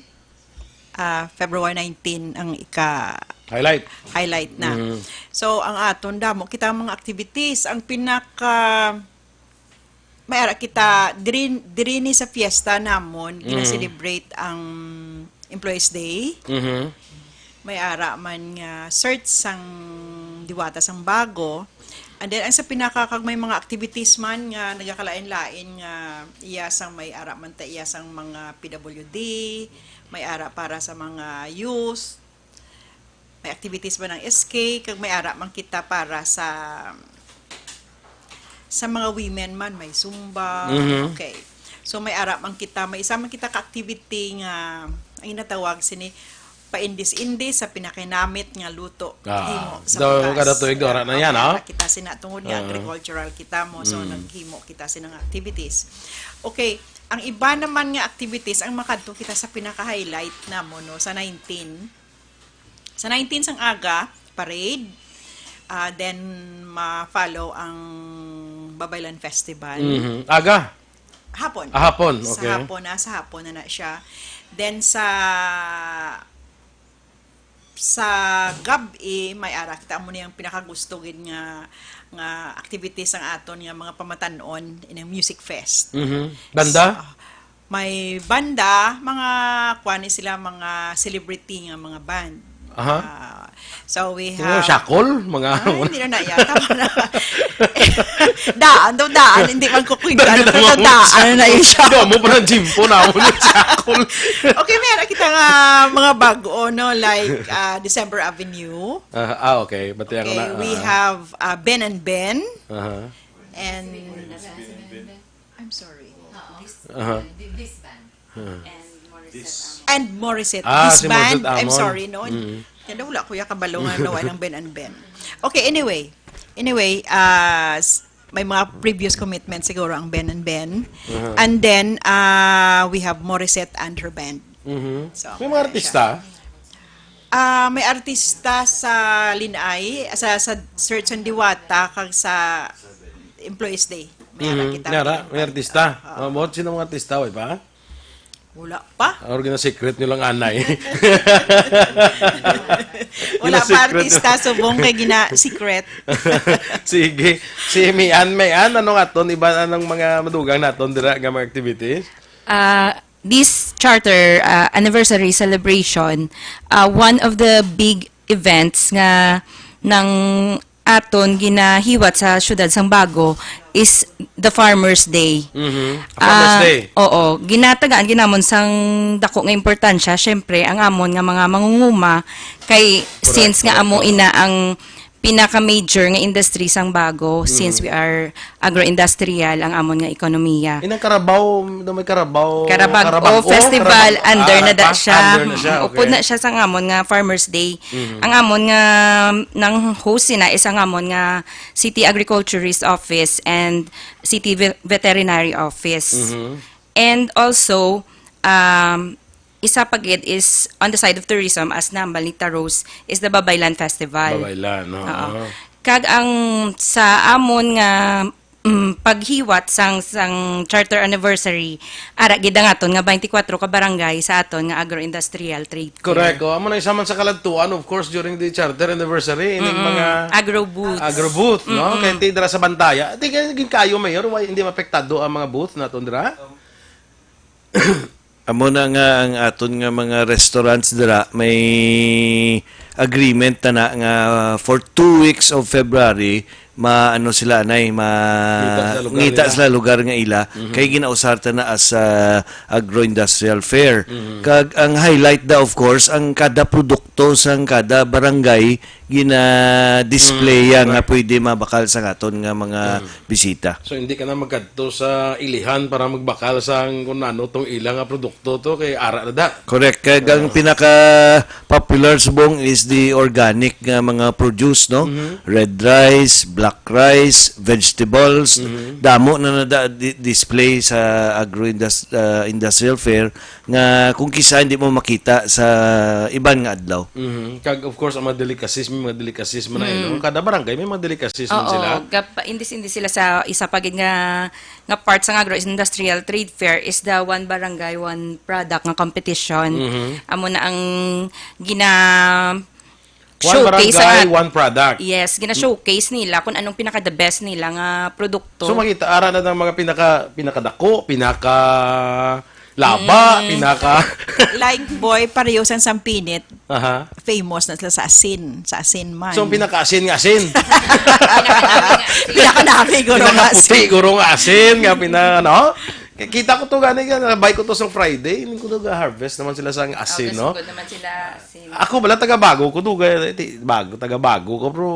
ah, February nineteen ang ika Highlight. highlight na. Mm. So, ang aton, damo kita mga activities. Ang pinaka, may ara kita, diri, diri ni sa fiesta namon, Mm. gina-celebrate ang Employees Day. Mhm. May ara man nga search sang Diwata sang Bago. And then, ang sa pinaka, kag may mga activities man nga nagakalain-lain nga iya sang may ara man ta iya sang mga P W D, may ara para sa mga youth, may activities ba ng S K, kag may ara man kita para sa sa mga women man, may Zumba. Mhm. Okay. So, may ara man kita, may isa man kita ka activity nga ang ginatawag sini paindis-indis sa pinakinamit nga luto. Ah, himo sa daw, bugas. Kada tuig, ara na yan, ah. Kita sina tungod nga agricultural kita mo, so naghimo kita sina nga activities. Okay, ang iba naman nga activities, ang makadto kita sa pinaka-highlight namo, no, sa nineteen. Sa nineteen sang aga, parade, ah, then ma-follow ang Babaylan Festival. Mhm. Aga? Hapon. Ah, hapon. Sa okay. Hapon na, sa hapon na na siya. Then sa sa gab-i, may ara kita mo niyang pinakagusto gid nga nga activities ang aton nga mga pamatan-on in a music fest. Mhm. Banda? So, may banda, mga kuan ni sila, mga celebrity nga mga band. Aha. Ah, so we Sino, have Shakol? Mga Ay, hindi na na yata. Daan daw, daan. Hindi man ko kuy-, Daan ano, na pero mo, daan na na siya. Hindi mo pa ng Jimpo na mo yung Shakol. Okay, meron kita nga mga bago, no? Like, ah, December Avenue. Ah, ah, okay. Bati ako Okay, na, we ah. have, ah, Ben and Ben. Aha. And I'm sorry. Aha. This band. Aha. And Morissette Amon. And Morissette. Ah, This si Morissette band, I'm Amon. Sorry, no? Mm. Kaya wala ko ya kabalo nga nawa ng Ben and Ben. Okay, anyway. Anyway, uh, s- may mga previous commitments siguro ang Ben and Ben. Aha. And then, uh, we have Morissette and her band. Mhm. So, May mga wala artista? Siya. Ah, may artista sa Linay, sa, sa Search and Diwata, kag sa Employees Day. May ara Mhm. kita. Nara, may artista. Oo. Oh, buot sino mga artista, way pa? Wala pa. Or gina-secret nyo lang, anay? Wala pa Gina-secret artista, nyo. Subong kay gina-secret. Sige. Si Mian, Mian, ano nga ton? Iba na ng mga madugang naton dira nga mga activities? Ah, this charter, ah, anniversary celebration, ah, one of the big events nga nang aton ginahiwat sa siyudad sang Bago is the Farmers Day. Mhm. Farmers Ah, Day. Oo, ginatagaan ginamon sang dako nga importansya, syempre, ang amon nga mga mangunguma kay Correct, since nga correct, amo oo. ina ang pinaka-major nga industry sang Bago, since Mhm. we are agro-industrial ang amon nga ekonomiya. Inang Carabao, daw may Carabao, Carabag-o Carabag-o, Festival, Carabag-, under ah, na da pa? siya. Under na siya, Mm, upod okay. na siya sa amon nga Farmers Day. Mhm. Ang amon nga nang host sina is ang amon nga City Agriculturist Office and City Ve-, Veterinary Office. Mhm. And also, um, isa pa gid is on the side of tourism, as nahambal ni Tita Rose, is the Babaylan Festival. Babaylan, oo. Oo. Kag ang sa amon nga, mm, paghiwat sang, sang charter anniversary, ara gid ang aton nga twenty-four ka barangay sa aton nga agro-industrial trade fair. Correct. Oh, amo na isa man sa kaladtuan, of course, during the charter anniversary, ining Mm-mm. mga Agro booths. Agro booth, no? Mm-mm. Kaya ti dira sa Bantaya, ti kaya naging kayo, Mayor, why hindi mapektado ang mga booth naton dira? Amo na nga ang aton nga mga restaurants dira may agreement na, na nga for two weeks of February, maano sila, anay, ma Ngita sa lugar ngita nila. Sila lugar nga ila. Mhm. Kay ginausar ta na as, ah, agro-industrial fair. Mhm. Kag ang highlight da, of course, ang kada produkto sang kada barangay gina-display Mm, ya nga correct. Pwede mabakal sa aton nga mga Mm. bisita. So, hindi ka na magkadto sa ilihan para magbakal sa kung ano tong ila nga produkto to, kay ara na da. Correct. Kaya ang Ah. pinaka-popular subong is the organic nga mga produce, no? Mhm. Red rice, black rice, vegetables. Mhm. Damo na nada di-, display sa agro-indus-, ah, industrial fair nga kung kisa hindi mo makita sa iban nga adlaw. Mhm. Kag, of course, ang mga delicacies, may mga delicacies man na, Mm. no? Kada barangay may mga delicacies man Oo, sila. Gap-, indis-indis sila sa isa pa gid nga, nga part sa agro-industrial trade fair is the one barangay, one product nga competition. Mhm. Amo na ang gina- One showcase barangay, ang at-, one product. Yes, gina-showcase nila kung anong pinaka the best nila nga produkto. So, makita, ara na ng mga pinaka, pinakadako, pinaka Laba, pinaka. Like, Boy, pareho sang Sampinit, Aha. famous na sila sa asin. Sa asin man. So, ang pinakaasin nga asin. Pinakanami, guro, nga asin. Pinakaputi, guro, nga asin. Nga pina, no? Kita ko to gani, nga, nabay ko to sa Friday. Hindi ko to harvest naman sila sa asin, no? Sugod naman sila asin. Ako, bala, taga-Bago ko, to, kaya, ti-, Bago, taga-Bago ko, pero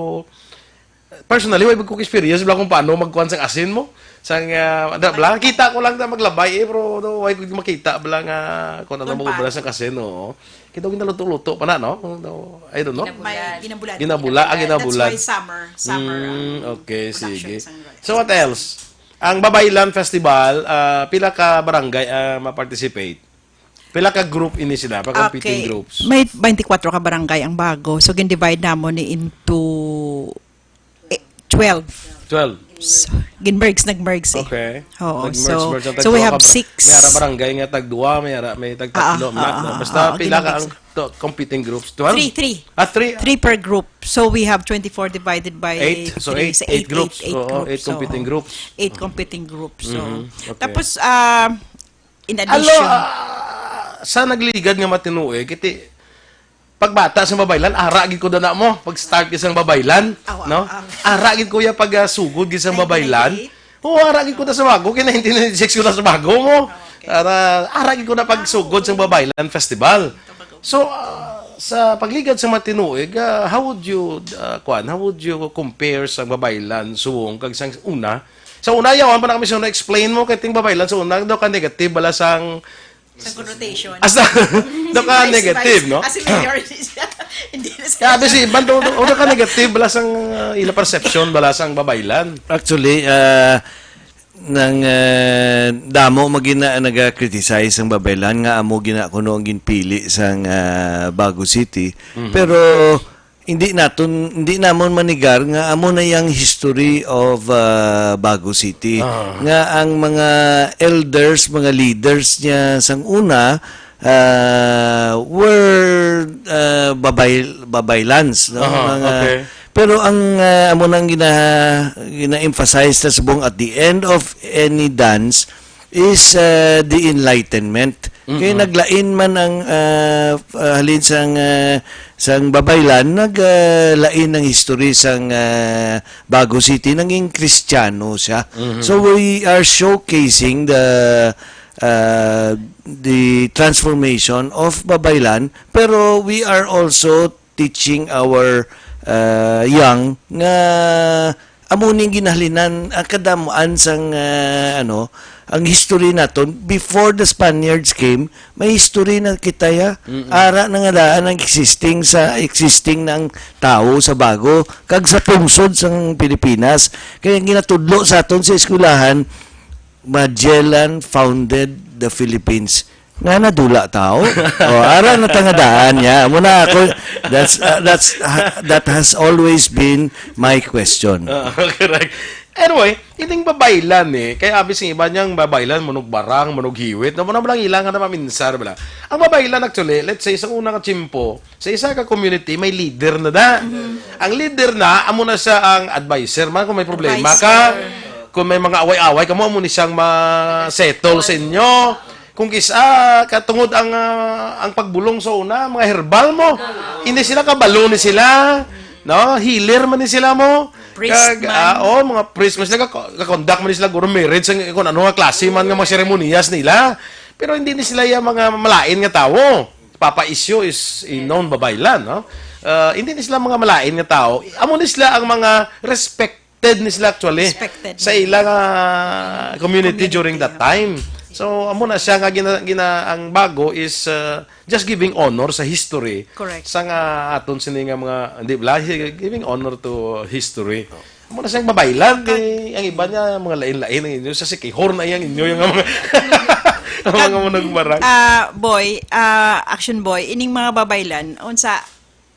personally, way ko experience, bala, kung paano magkuhan sang asin mo. Sang, ah, da, bala, kita ko lang na maglabay, eh, pero, no, way ko makita, bala, nga, kung ano Kung mo, bala, paano. sang asin, oo. Kita ko ginaluto-luto pa na, no? No, I don't know. May Ginabulan. ginabulad. Ginabula, ah, Ginabulan. That's ginabulad. why summer, summer, Mm, ang okay, production sige. sang rice. So, what else? Ang Babaylan Festival, ah, pila ka barangay, ah, ma-participate? Pila ka group ini sila, pa competing Okay. groups? May twenty-four ka barangay ang Bago. So, gin-divide namon ni into, eh, twelve. Twelve. So, gin-merge, nag-merge, eh. Okay. Oo, Nag-merge, so, merge ang so we tagduha have ka bar-, six. may ara barangay nga tagduha, may ara, may tagtatlo, Ah, ah, ma-, ah, basta ah, pila ka gin-mix. ang to, competing groups? Twelve? Three, three. Ah, three. Three per group. So we have twenty-four divided by Eight. So, three. eight, So, eight eight, groups. eight, eight Oo, groups. eight So, competing groups. eight competing groups. So, Mhm. Okay. tapos, ah, in Alo, addition, ah, sa nagligad nga matinuoy, kiti, pagbata sa Babaylan, ara gid ko dana mo. Pag-start gid sang Babaylan, Awa, no? ang Ara gid ko ya pag, ah, sugod gid sang Babaylan. nineteen ninety-eight? Oo, ara gid ko na sa Bago. Kay nineteen ninety-six ko na sa Bago mo. Okay. Ara, ara gid ko na pagsugod sang Babaylan Festival. So, ah, sa pagligad sa matinuig, ah, how would you, ah, kuan, how would you compare sa Babaylan suong kag sang una? Sa una, yawan pa na kami sa una, explain mo kay ting Babaylan sa una, daw ka negative bala sang Sa connotation. As a, Kasi daw ka vice, negative, vice, no? Kasi mayor siya. Hindi na siya. Kaya abi si Iban, daw, daw ka negative bala sang, ah, ila perception bala sang Babaylan. Actually, ah, nang, ah, damo magina naga-criticize ang Babaylan nga amo gina kuno ang ginpili sang, ah, Bago City. Mhm. Pero hindi naton, hindi namon manigar nga amo na yang history of, ah, Bago City. Ah. Nga ang mga elders, mga leaders niya sang una, ah, were, ah, Babay-, Babaylans, no? Aha, Mga, okay. pero ang, ah, amo nang gina-, gina-emphasize na subong at the end of any dance, is, uh, the Enlightenment. Kay Mm-mm. naglain man ang, uh, uh, halin sang, uh, sang Babaylan, nag, uh, lain ang history sang, uh, Bago City, naging Kristiyano siya. Mhm. So we are showcasing the, uh, the transformation of Babaylan, pero we are also teaching our, uh, young nga amo ning ginahalinan ang kadamuan sang, uh, ano, ang history naton before the Spaniards came, may history na kita ya. Mm-mm. Ara na nga daan ang existing sa, existing ng tao sa Bago kag sa pungsod sang Pilipinas. Kaya ginatudlo sa aton sa eskwelahan, Magellan founded the Philippines. Nga nadula tao? O, ara na tangadaan niya. Amo na ako, that's, uh, that's, ha-, that has always been my question. Ah, correct. Anyway, ining Babaylan eh. Kaya abi sing iba niyang Babaylan, manugbarang, manughiwit. No, muna lang ilangan na maminsar, bala. Ang Babaylan, actually, let's say, sa una nga tiyempo, sa isa ka community, may leader na da. Mhm. Ang leader na, amo na siya ang adviser man kung may problema ka. Adviser. Kung may mga away-away ka mo, amo ni siyang ma-settle sa inyo. Kung kis-, ah, katungod ang, ah, ang pagbulong sa una, mga herbal mo. Hindi sila kabalo ni sila, no? Healer man ni sila mo. Priest Kag, man. ah, oh, mga priest man sila, ka-, ka-conduct man ni sila, guro, marriage, ang, kung ano nga klase man nga mga seremonyas nila. Pero hindi ni sila yung mga malain nga tawo. Papa Isyo is a known Babaylan, no? Ah, hindi ni sila mga malain nga tawo. Amo ni sila ang mga respected ni sila actually Respected. sa ilang, ah, community Community, during that yeah. time. So, amo na siya nga gina-, gina-, ang Bago is, ah, just giving honor sa history Correct. sa nga aton sini nga mga, di ba? Giving honor to history. Amo na siyang Babaylan, kay ang iba niya, mga lain-lain ang inyo. Sa Siquijor na iyang inyo, yung mga, ang mga Kag, manugbarang. ah, Boy, ah, Action Boy, ining mga Babaylan, unsa,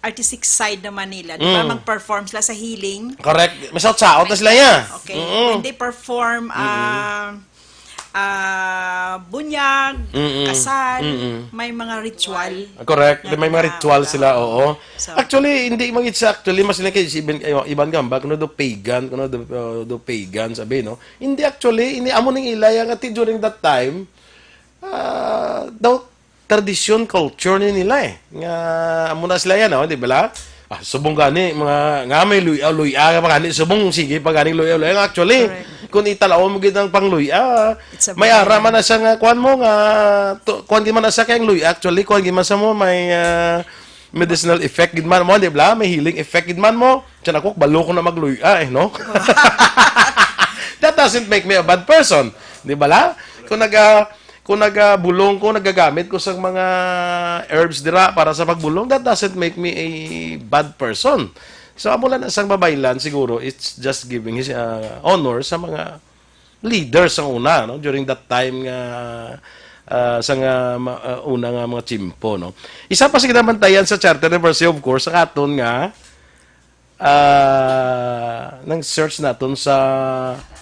artistic side naman nila, di ba? Mm. Mag-perform sila sa healing. Correct. May saot-saot na sila niya. Okay. Mm-mm. When they perform, Mm-mm. ah, ah, bunyag, Mm-mm. kasal, Mm-mm. may mga ritual. Correct. May mga ritual sila, oo. So, actually, hindi man gid siya actually, mas nila kay si Iban, eh, Iban Gambag, kuno do pagan, kuno do, uh, do pagan, sabi, no? Hindi actually, hindi amo ning ilay, ang ati during that time, ah, daw tradisyon, culture ni nila eh. Nga, amo na sila yan, oh, di ba la? Ah, subong gani, mga, nga may luya, luya ka pa gani, subong, sige pa gani, luya, luya. Actually, Correct. kung italaw mo gid ang pangluya, It's a may blend. ara man na siya nga, kuan mo nga, to, kuan gid man na siya kay ang luya. Actually, kuan gid man sa mo, may, ah, medicinal effect gid man mo, di ba? May healing effect gid man mo. Siya na ko, balo ko na magluya eh, no? That doesn't make me a bad person, di ba la? Kung naga, kung nagabulong ko, nagagamit ko sa mga herbs dira para sa pagbulong, that doesn't make me a bad person. So, amo lang na sang babaylan, siguro, it's just giving his, uh, honor sa mga leaders sang una, no? During that time nga, uh, sa nga, ma-, uh, una nga mga tiyempo, no? Isa pa sa ginabantayan sa Charter Anniversary, of course, ang aton nga, ah, nang search naton sa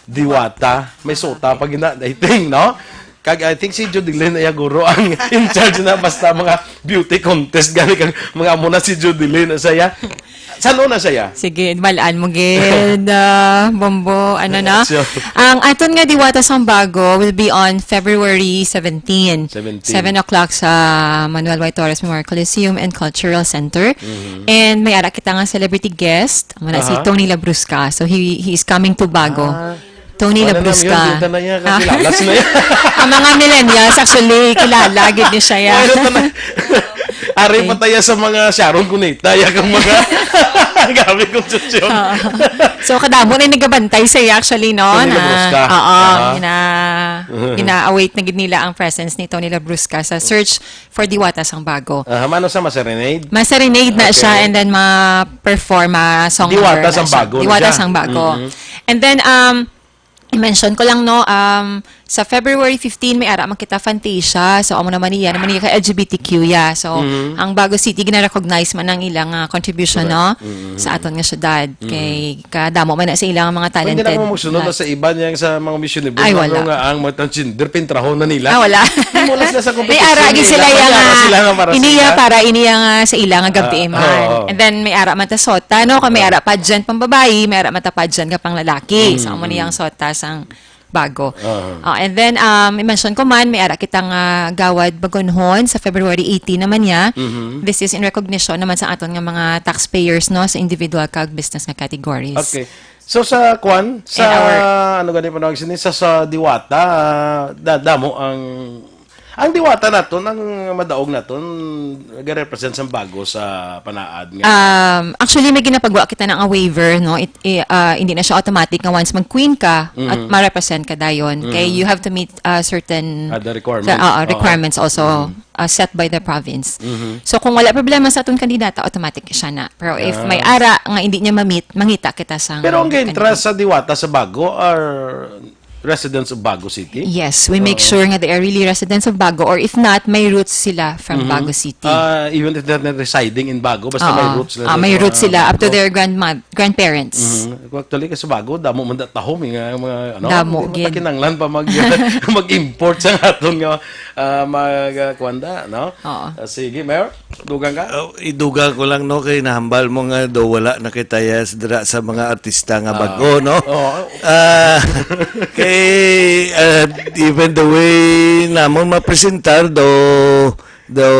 Diwata. May sota pa gina, I think, no? Kag I think si Judeline ay guro ang in charge na basta mga beauty contest gani kag mga amo na si Judeline sa iya. San-o na siya? Sige, balaan mo gid, ah, Bombo. Ano na? Sure. Ang aton nga Diwata sang Bago will be on February seventeen. Seventeen. Seven o'clock sa Manuel Y. Torres Memorial Coliseum and Cultural Center. Mhm. And may ara kita nga celebrity guest. Amo na si Aha. Tony Labrusca. So, he, he is coming to Bago. Ah. Tony Ano na Labrusca. yun? Kita na yan. Ah. Kakilala sila yan. Ang mga millennials, actually, kilala, gid ni siya yan. Ano to na? Ari Okay. pa tayo sa mga Sharon Cuneta, ya kang mga gamit kong sutsyon. Oo. So, kadamo na yung nagabantay sa iya, actually, no? Tony Na, Labrusca. oo, Aha. gina, gina-await na gid nila ang presence ni Tony Labrusca sa search for Diwata sang Bago. Aha, mano sa maserenade? Maserenade na Okay. siya and then ma-perform, ma-song Diwata number na sang siya. Bago na Diwata siya. sang Bago. Mm-hmm. And then, um, i-mention ko lang, no, um, sa February fifteen, may ara man kita Fantasia. So, amo naman niya, naman niya ka L G B T Q ya. So, Mhm. ang Bago City, gina-recognize man ang ilang, ah, contribution, Correct. no, Mhm. sa aton nga syudad. Mhm. Kay kadamo man na sa ilang mga Pwede na talented mo magsunod na lads. sa iban yang sa mga Mission Event, Ay, ano wala. nga ang mga transgender, pintrahon na nila. Ah, wala. Wala sila sa May competition ara gid nila. sila May yang, ara ah, sila nga para iniya sila. para iniya nga sa ila nga gabi Ah, man. oo. And then may ara man ta sota, no? Kung may Ah. ara pageant pang babayi, may ara man ta pageant nga pang lalaki. So, Mm, amo ni mm. ang sota sang Bago. Ah. Oh, and then, um, i-mention ko man, may ara kita nga Gawad Bagonhon sa February eighteen naman niya. Mhm. This is in recognition naman sa aton nga mga taxpayers, no, sa individual kag business nga categories. Okay. So sa kwan, sa And our ano gani panawag sini sa, sa Diwata, ah, da-, damo ang ang Diwata naton, ang madaog naton, nag-represent sang Bago sa panaad nga Um, actually, may ginapagwa kita na nga waiver, no? It, i-, ah, hindi na siya automatic nga once mag-queen ka, at Mhm. ma-represent ka dayon. Kay Mhm. you have to meet, ah, certain Ah, the requirements. sa, ah, Oo. requirements also, Mhm. ah, set by the province. Mhm. So, kung wala problema sa atong kandidata, automatic siya na. Pero if may Ah. ara nga hindi niya ma-meet, mangita kita sa Pero ang candidate. Entrance sa Diwata sa Bago are residents of Bago City? Yes, we make Oo. sure nga they are really residents of Bago, or if not, may roots sila from Mhm. Bago City. Ah, even if they're not residing in Bago, basta may Oo. roots sila Ah, sa may mga roots sila up to Bago. their grandma-, grandparents. Mhm. Actually, kasi Bago, damo man da tahom, eh, nga mga, ano, Damo, hindi man gid. ta kinahanglan pa mag-, mag-import sa aton nga, ah, mag, ah, kuwan da, no? Oo. Ah, sige, Mayor, dugang ka? Oh, idugang ko lang, no, kay nahambal mo nga daw wala na kita ya s-, dira sa mga artista nga Ah. bago, no? Oo. Ah, kay, ah, even the way namon mapresentar, daw, daw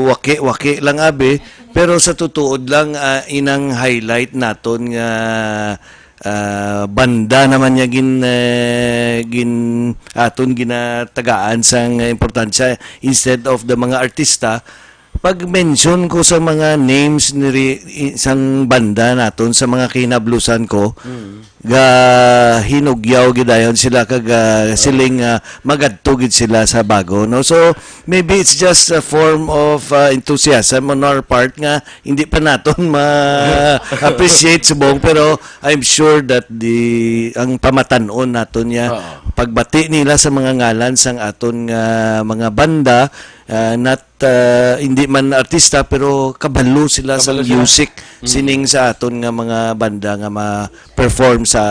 waki-waki lang abi, pero sa tutuod lang, ah, inang highlight naton nga, ah, banda naman niya gin-, eh, gin-, aton ginatagaan sang importansya instead of the mga artista. Pag-mention ko sa mga names ni ri-, i-, sang banda naton, sa mga kinablusan ko, Mm. gahinugyaw gidayon sila kag, ah, Oo. siling, ah, magadto gid sila sa Bago, no? So, maybe it's just a form of, ah, enthusiasm on our part nga hindi pa naton ma-appreciate subong, pero I'm sure that the, ang pamatan-on naton niya, Oo. pagbati nila sa mga ngalan sang aton nga mga banda, ah, not, ah, hindi man artista, pero kabalo sila sa Kabalo sila. music, Mm. sining sa aton nga mga banda nga ma-perform sa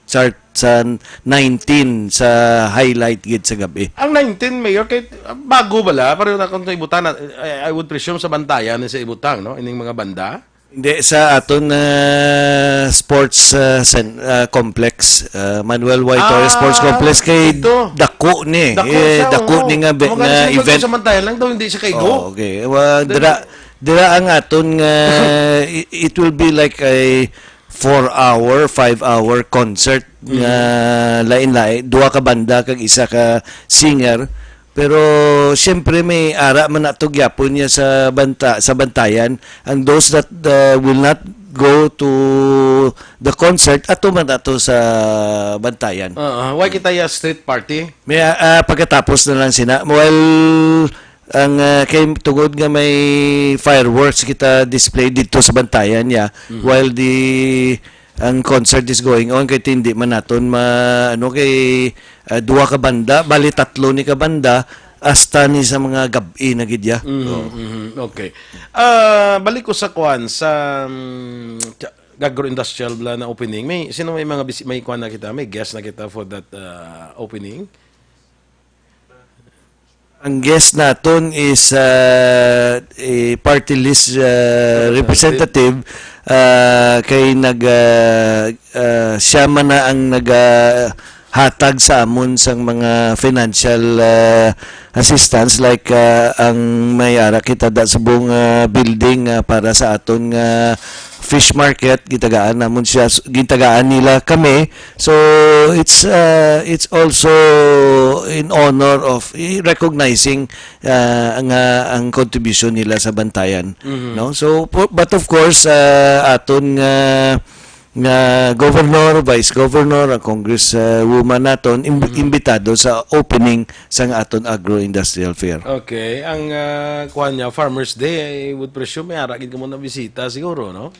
chart sa nineteen sa highlight gid sa gabi. Ang nineteen, Mayor, kay bago bala, pareho na kung sa Ibutang, I, I would presume sa Bantayan ni sa Ibutang, no? Ining mga banda. Hindi, sa aton, ah, sports, ah, cen-, ah, complex, ah, Manuel Y. Torres Sports Ah, Complex, kay dito. dako ni. Dako Eh, siya, dako oo. ni nga be-, Amo nga nga siya, event. Sa Mantayan lang daw, hindi siya kaigo. Oh, okay. Well, Then dira, dira ang aton nga, i-, it will be like a four-hour, five-hour concert nga Mm. lain-lain. Duha ka banda kag isa ka singer. Pero siyempre may ara man nato gyapon niya sa banta-, sa Bantayan. And those that, uh, will not go to the concert, ato man nato sa Bantayan. Oo. Why kita ya street party? May, ah, pagkatapos na lang sina. Well, ang, ah, kay tungod nga may fireworks kita display dito sa Bantayan, ya, Mhm. while the, ang concert is going on, kay hindi man naton ma-, ano, kay, ah, duha ka banda, bali tatlo ni ka banda, hasta ni sa mga gab-i na gid, ya. Mhm, So, mhm. Okay. Ah, balik ko sa kwan, sa, mm, sa agro-industrial bala na opening. May, sino may mga bisi-, may kwan na kita, may guest na kita for that, ah, opening? Ang guest naton is, uh, a party list, uh, Representative. representative, uh, kay nag, uh, uh, siya man na ang nagahatag sa amon sang mga financial, uh, assistance, like, uh, ang may ara kita da subong, uh, building, uh, para sa aton nga fish market, gitagaan namon siya, gitagaan nila kami. So it's, uh, it's also in honor of, eh, recognizing, uh, nga ang contribution nila sa Bantayan, Mhm. no? So po-, but of course, uh, aton nga, nga governor, vice governor, ang congress, uh, woman naton, im-, Mhm. imbitado sa opening sang aton agro-industrial fair. Okay, ang, uh, kuan niya, Farmers Day, I would presume may ara gid kamo na bisita siguro, no?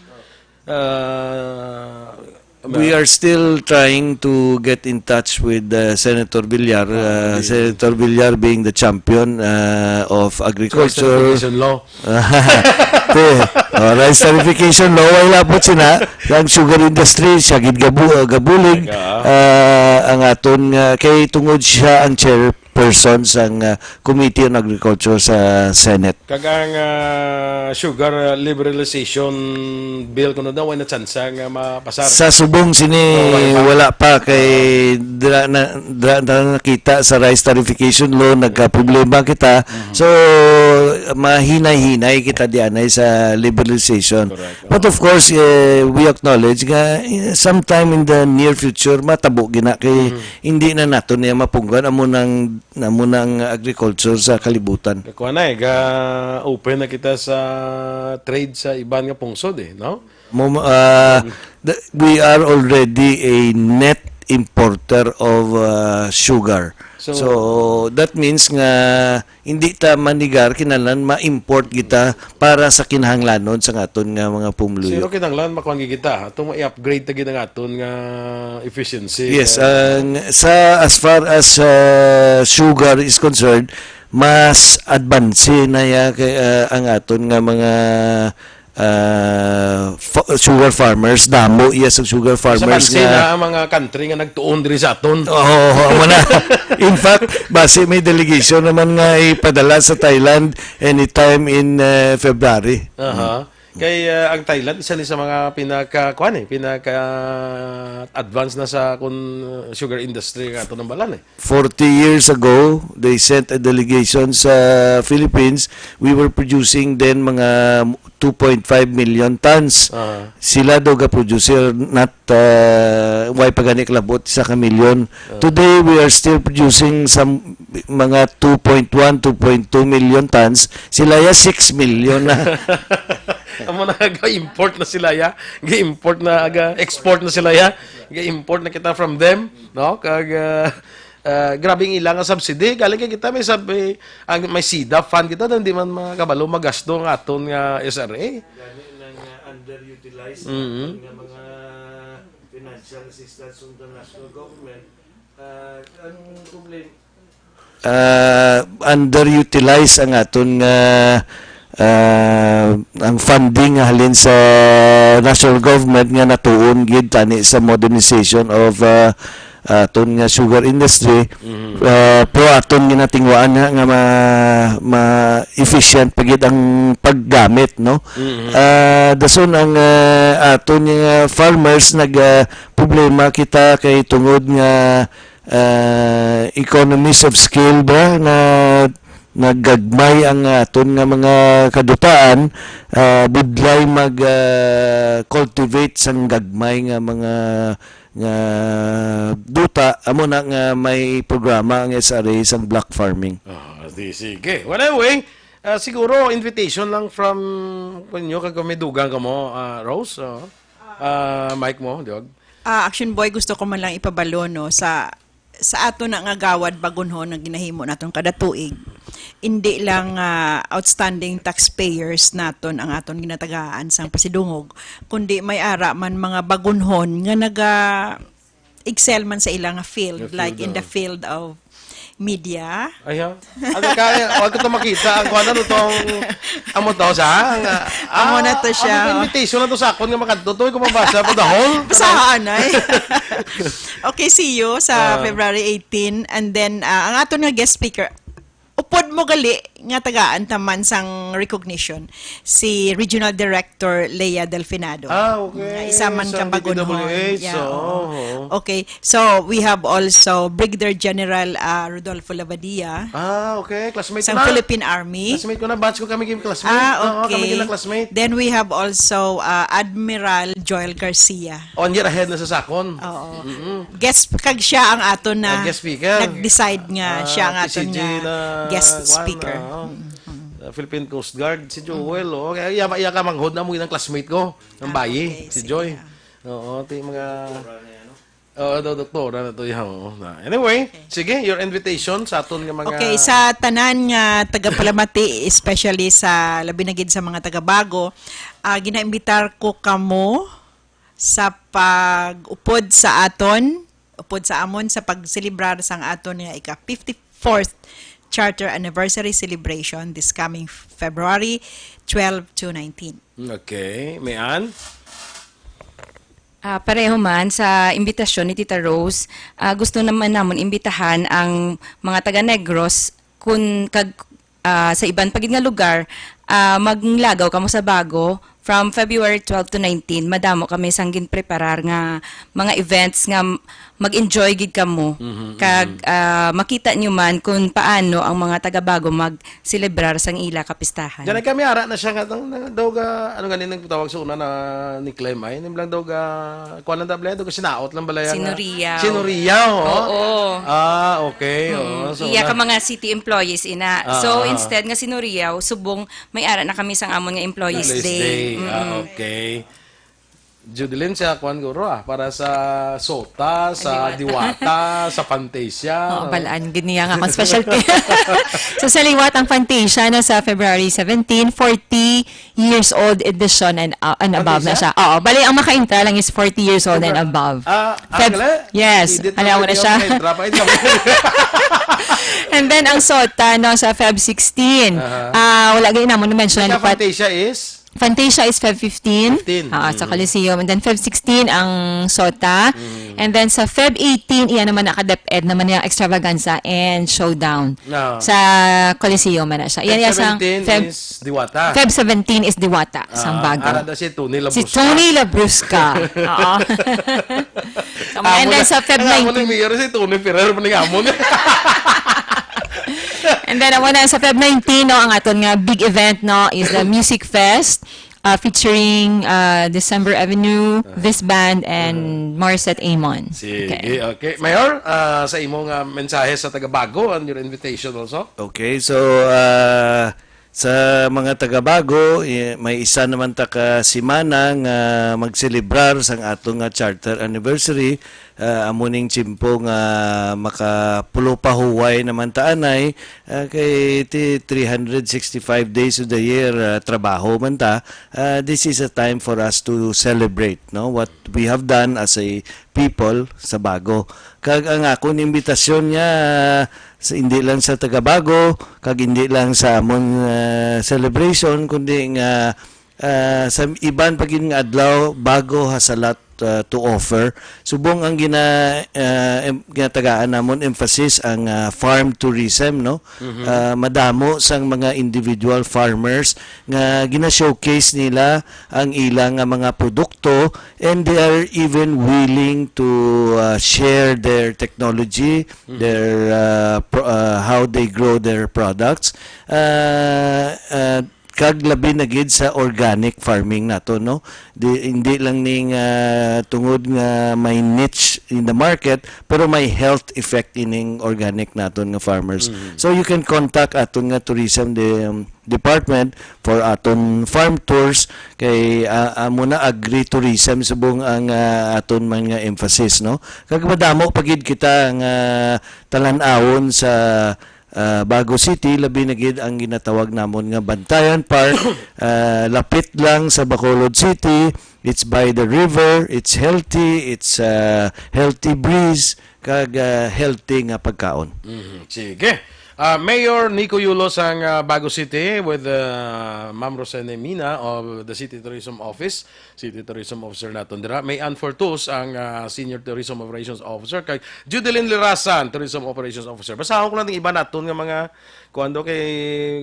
Uh, We are still trying to get in touch with, uh, Senator Villar, Ah, uh, okay. Senator Villar being the champion, uh, of agriculture. Rice tariffication law. Te, oh, rice tariffication law, wala po sina. Ang sugar industry, siya gid gabu-, uh, gabulig. Teka, ah. Uh, ang aton, uh, kay tungod siya ang chairperson sang, uh, Committee on Agriculture sa Senate. Kag ang, ah, sugar, ah, liberalization bill kuno daw, way na tsansa nga mapasar. Sa subong sini, Oh, wala pa. wala pa kay Ah. dira na, dira na nakita sa rice tariffication law, nagkaproblema kita. Mhm. So, mahinay-hinay kita dianay sa liberalization. Correct. But of course, eh, we acknowledge nga, eh, sometime in the near future, matabo gina kay Mhm. hindi na nato niya mapunggan. Amo nang, amo nang agriculture sa kalibutan. Kuha na eh, ga-open na kita sa trade sa iban nga pungsod eh, no? Mo-, ah, Mm. the, we are already a net importer of, ah, sugar. So, So, that means nga hindi ta manigar, kinahanglan ma-import kita para sa kinahanglanon sa aton nga mga pumuluyo. Sino kinahanglan makuha gid kita? Atong ma-upgrade ta gid ang aton nga efficiency. Yes, ang, sa, as far as, ah, sugar is concerned, mas advance na ya kay, ah, ang aton nga mga, ah, fa-, sugar farmers, damo iya sa sugar Sa farmers pansin nga na ang mga country nga nagtuon diri sa aton. Oo, amo na. In fact, basi may delegation naman nga ipadala sa Thailand anytime in, eh, February. Aha. Kay, ah, ang Thailand, isa ni sa mga pinaka, kuwan eh, pinaka advance na sa kun, uh, sugar industry nga ato ng balan eh. Forty years ago, they sent a delegation sa Philippines. We were producing then mga two point five million tons. Ah. Sila daw ga-produce not, uh, way pa gani kalabot sa ka milyon. Ah. Today, we are still producing some mga two point one, two point two million tons. Sila ya six million na. Amo na, ga-import na sila ya. Ga-import na, ga-export na sila ya. Ga-import na kita from them, no? Kag, ah, ah, grabe ang ilang nga subsidy. Galing kay kita may sub-, eh, ang may sida fund kita, hindi man makabalo magasto ang aton nga S R A. Gani nang, ah, underutilized Mhm. nga mga financial assistance from the national government. Ah, ang problema, Ah, underutilize ang aton nga ah, ang funding nga halin sa national government nga natuon gid tani sa modernization of, ah, aton nga sugar industry, ah, pero aton ginatingwaan nga, nga ma, ma efficient pa gid ang paggamit, no? Ah, dason ang, ah, aton nga farmers nag, ah, problema kita kay tungod nga, ah, economies of scale ba na naggagmay ang aton nga mga kadutaan, ah, budlay mag, ah, cultivate sang gagmay nga mga nga duta, amo na nga may programa ang S R A sang block farming. Ah, di, sige. Well, anyway, ah, siguro invitation lang from inyo kag may dugang kamo, ah, Rose, oh. Ah, Mike mo, Diog. Ah, Action Boy, gusto ko man lang ipabalo, no, sa sa ato na nga gawad bagunhon nga ginahimo naton kada tuig. Hindi lang, ah, outstanding taxpayers naton ang aton ginatagaan sang pasidungog, kundi may ara man mga bagunhon nga naga excel man sa ila nga field, Nga like field, in the oh. field of media. Ay, ha? Ano ka? Wag ko to makita. Ang kuwan, ano tong, amo to sa? Ang, ah, Amo na to ah, siya, ano to, oh. invitation na to sa akon nga makadto to, ko mabasa pa the whole. Basahan, ay. Okay, see you sa Ah. February eighteen. And then, ah, ang aton nga guest speaker, upod mo gali nga tagaan taman sang recognition, si Regional Director Lea Delfinado. Ah, okay. Nga isa man Sa ka bagunhon. D P W H, Yeah, oo, oo. oo. Okay. So, we have also Brigadier General, ah, Rodolfo Labadia Ah, okay. Classmate ko sang na. Philippine Army. Classmate ko na. Batch ko kami game classmate. Ah, Oo, kami okay. game na classmate. Then we have also, ah, Admiral Joel Garcia. One year ahead na sa sakon. Oo. Mm-mm. Guest, kag siya ang aton na Ah, guest speaker. nag-decide nga Ah, siya ang T C G aton nga na, guest kuwan, speaker. ah, Mm-mm. ah, Philippine Coast Guard, si Joel, oh. Kaya iya, iya ka manghod na mo, yun ang classmate ko, ng Ah, bayi, okay, si sige, Joy. ah. Oo, ti mga Oo, do-, doktora na to, yan, oo. Na, anyway, Okay. sige, your invitation sa aton nga mga Okay, sa tanan nga tagapalamati, especially sa labi na gid sa mga tagabago, ah, ginaimbitar ko kamo sa pag-upod sa aton, upod sa amon sa pagselebrar sang aton nga ika fifty-fourth Charter Anniversary Celebration this coming February twelve to nineteen. Okay, May Ann? Ah, pareho man sa imbitasyon ni Tita Rose, ah, gusto naman namon imbitahan ang mga taga Negros kun kag, ah, sa iban pa gid nga lugar, ah, maglagaw kamo sa Bago from February twelve to nineteen. Madamo kami sang ginpreparar nga mga events nga m-, mag-enjoy gid kamo. Mhm, Kag, mhm. ah, makita nyo man kung paano ang mga taga Bago mag-celebrar sang ila kapistahan. Diyan ay kami ara na siya nga, nga daw ga, ano gani nang tawag sa una na ni Clem ay, nim lang daw ga, kuwan lang daw, daw ga sinaot lang balay nga. Sinuriyaw. Sinuriyaw, oh. Oo. Ah, okay. Mm. Oo. So, Iya na- ka mga city employees ina. Ah, So, ah. instead nga sinuriyaw, subong may ara na kami sang amon nga employees Employees day. day. Ah, Mm. okay. Judeline, sa kuwan guro, ah, para sa SOTA, sa Diwata. Diwata, sa Fantasia, Oo, no? balaan gid niya nga akong specialty. So, sa Liwat ang Fantasia, no, sa February seventeen, forty years old edition and, uh, and above na Fantasia? siya. Oo, bali, ang makaintra lang is forty years old and Sobra. above. Ah, ah, Feb-, kala? yes, Edit alam lang mo na yun, siya. may drop, ay, drop. And then, ang SOTA, no, sa Feb sixteen. Aha. Ah, wala gani namon na-mention ang Liwat. Fantasia is? Fantasia is Feb fifteen. Fifteen. Ah, sa Mm. Coliseum. And then Feb sixteen ang SOTA. Mm. And then sa Feb eighteen, iya naman naka-DepEd naman yung extravaganza and showdown. No. Sa Coliseum man na siya. Feb Iya, iya sang seventeen Feb, is Diwata. Feb seventeen is Diwata, sang Ah, Bago. ara daw si Tony Si Labrusca. Tony Labrusca. Oo. So, Amo and then na, sa Feb ang amo ni nineteen. Mayor si Tony Ferrer, maning amo ni. And then, amo na sa Feb nineteen, no, ang aton nga big event, no, is the Music Fest, uh, featuring, uh, December Avenue, Uh-huh. This Band, and Uh-huh. Morissette Amon. Sige, Okay. okay. Mayor, ah, sa imo nga mensahe sa taga Bago and your invitation also? Okay, so, ah, sa mga taga Bago, eh, may isa naman ta ka semana nga magselebrar sang ato nga charter anniversary. Ah, amo ning tiyempo nga makapulo pa huway naman ta anay, ah, kay ti-, three hundred sixty-five days of the year, ah, trabaho man ta. Ah, this is a time for us to celebrate, no? What we have done as a people sa Bago. Kag ang akon imbitasyon niya, sa, hindi lang sa taga Bago, kag hindi lang sa amon, ah, celebration, kundi nga, ah, sa iban pa gid nga adlaw, Bago has a lot, ah, to offer. Subong ang gina-, ah, em-, ginatagaan namon emphasis ang, ah, farm tourism, no? Ah, madamo sang mga individual farmers nga gina-showcase nila ang ila nga mga produkto, and they are even willing to, uh, share their technology, their, uh, pro-, uh, how they grow their products, uh, uh, kag labi na gid sa organic farming nato, no? Di, hindi lang ning, uh, tungod nga may niche in the market, pero may health effect ining organic naton nga farmers. So you can contact aton nga tourism de-, um, department for aton farm tours kay, ah, amo na agritourism subong ang, ah, aton man nga emphasis, no? Kag madamo pa gid kita nga talan-awon sa, ah, Bago City, labi na gid ang ginatawag namon nga Bantayan Park. Ah, lapit lang sa Bacolod City, it's by the river, it's healthy, it's, ah, healthy breeze, kag, ah, healthy nga pagkaon. Mhm. Sige. Ah, Mayor Nico Yulo sang, ah, Bago City with, ah, Ma'am Rosene Mina of the City Tourism Office, City Tourism Officer naton dira. May Ann Fortus ang, ah, Senior Tourism Operations Officer, kag Judeline Lirasan, Tourism Operations Officer. Basahon ko lang ang iba naton nga mga kuan do kay,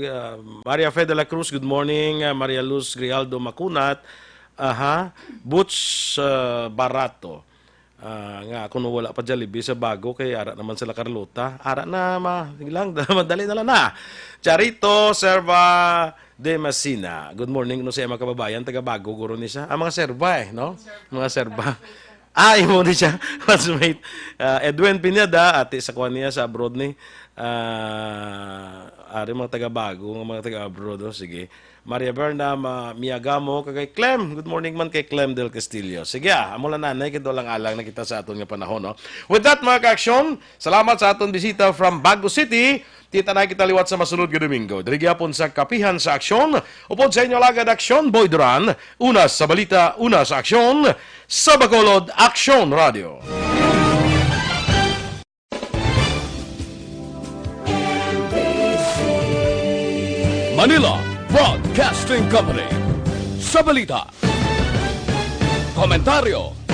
ah, Maria Fe de la Cruz, good morning. Ah, Maria Luz Grijaldo Macunat, aha, Butch, ah, Barato. Ah, nga kuno wala pa Jollibee sa Bago kay ara naman sila Carlota. Ara na ma, sige lang, madali na lang na. Charito Serva de Masina. Good morning no sa mga kababayan taga Bago guro ni siya. Ah, mga Serva eh, no? Mga Serva. Ah, imo ni siya. Classmate. Ah, Edwin Pineda, ati sa kuan niya sa abroad ni. Ah, ari mga taga Bago, nga mga taga abroad, oh, sige. Maria Berna Ma-, Miagamo, kag kay Clem. Good morning man kay Clem Del Castillo. Sige, ah, amo lang nanay, kay alang-alang na kita sa aton nga panahon, no? With that, mga ka-aksyon, salamat sa aton bisita from Bago City. Kita na kita liwat sa masunod nga Domingo. Diri gyapon sa Kapihan sa Aksyon, upod sa inyo alagad Aksyon Boy Duran, una sa balita, una sa aksyon, sa Bacolod Aksyon Radio. Manila Broadcasting Company. Sa balita, komentaryo,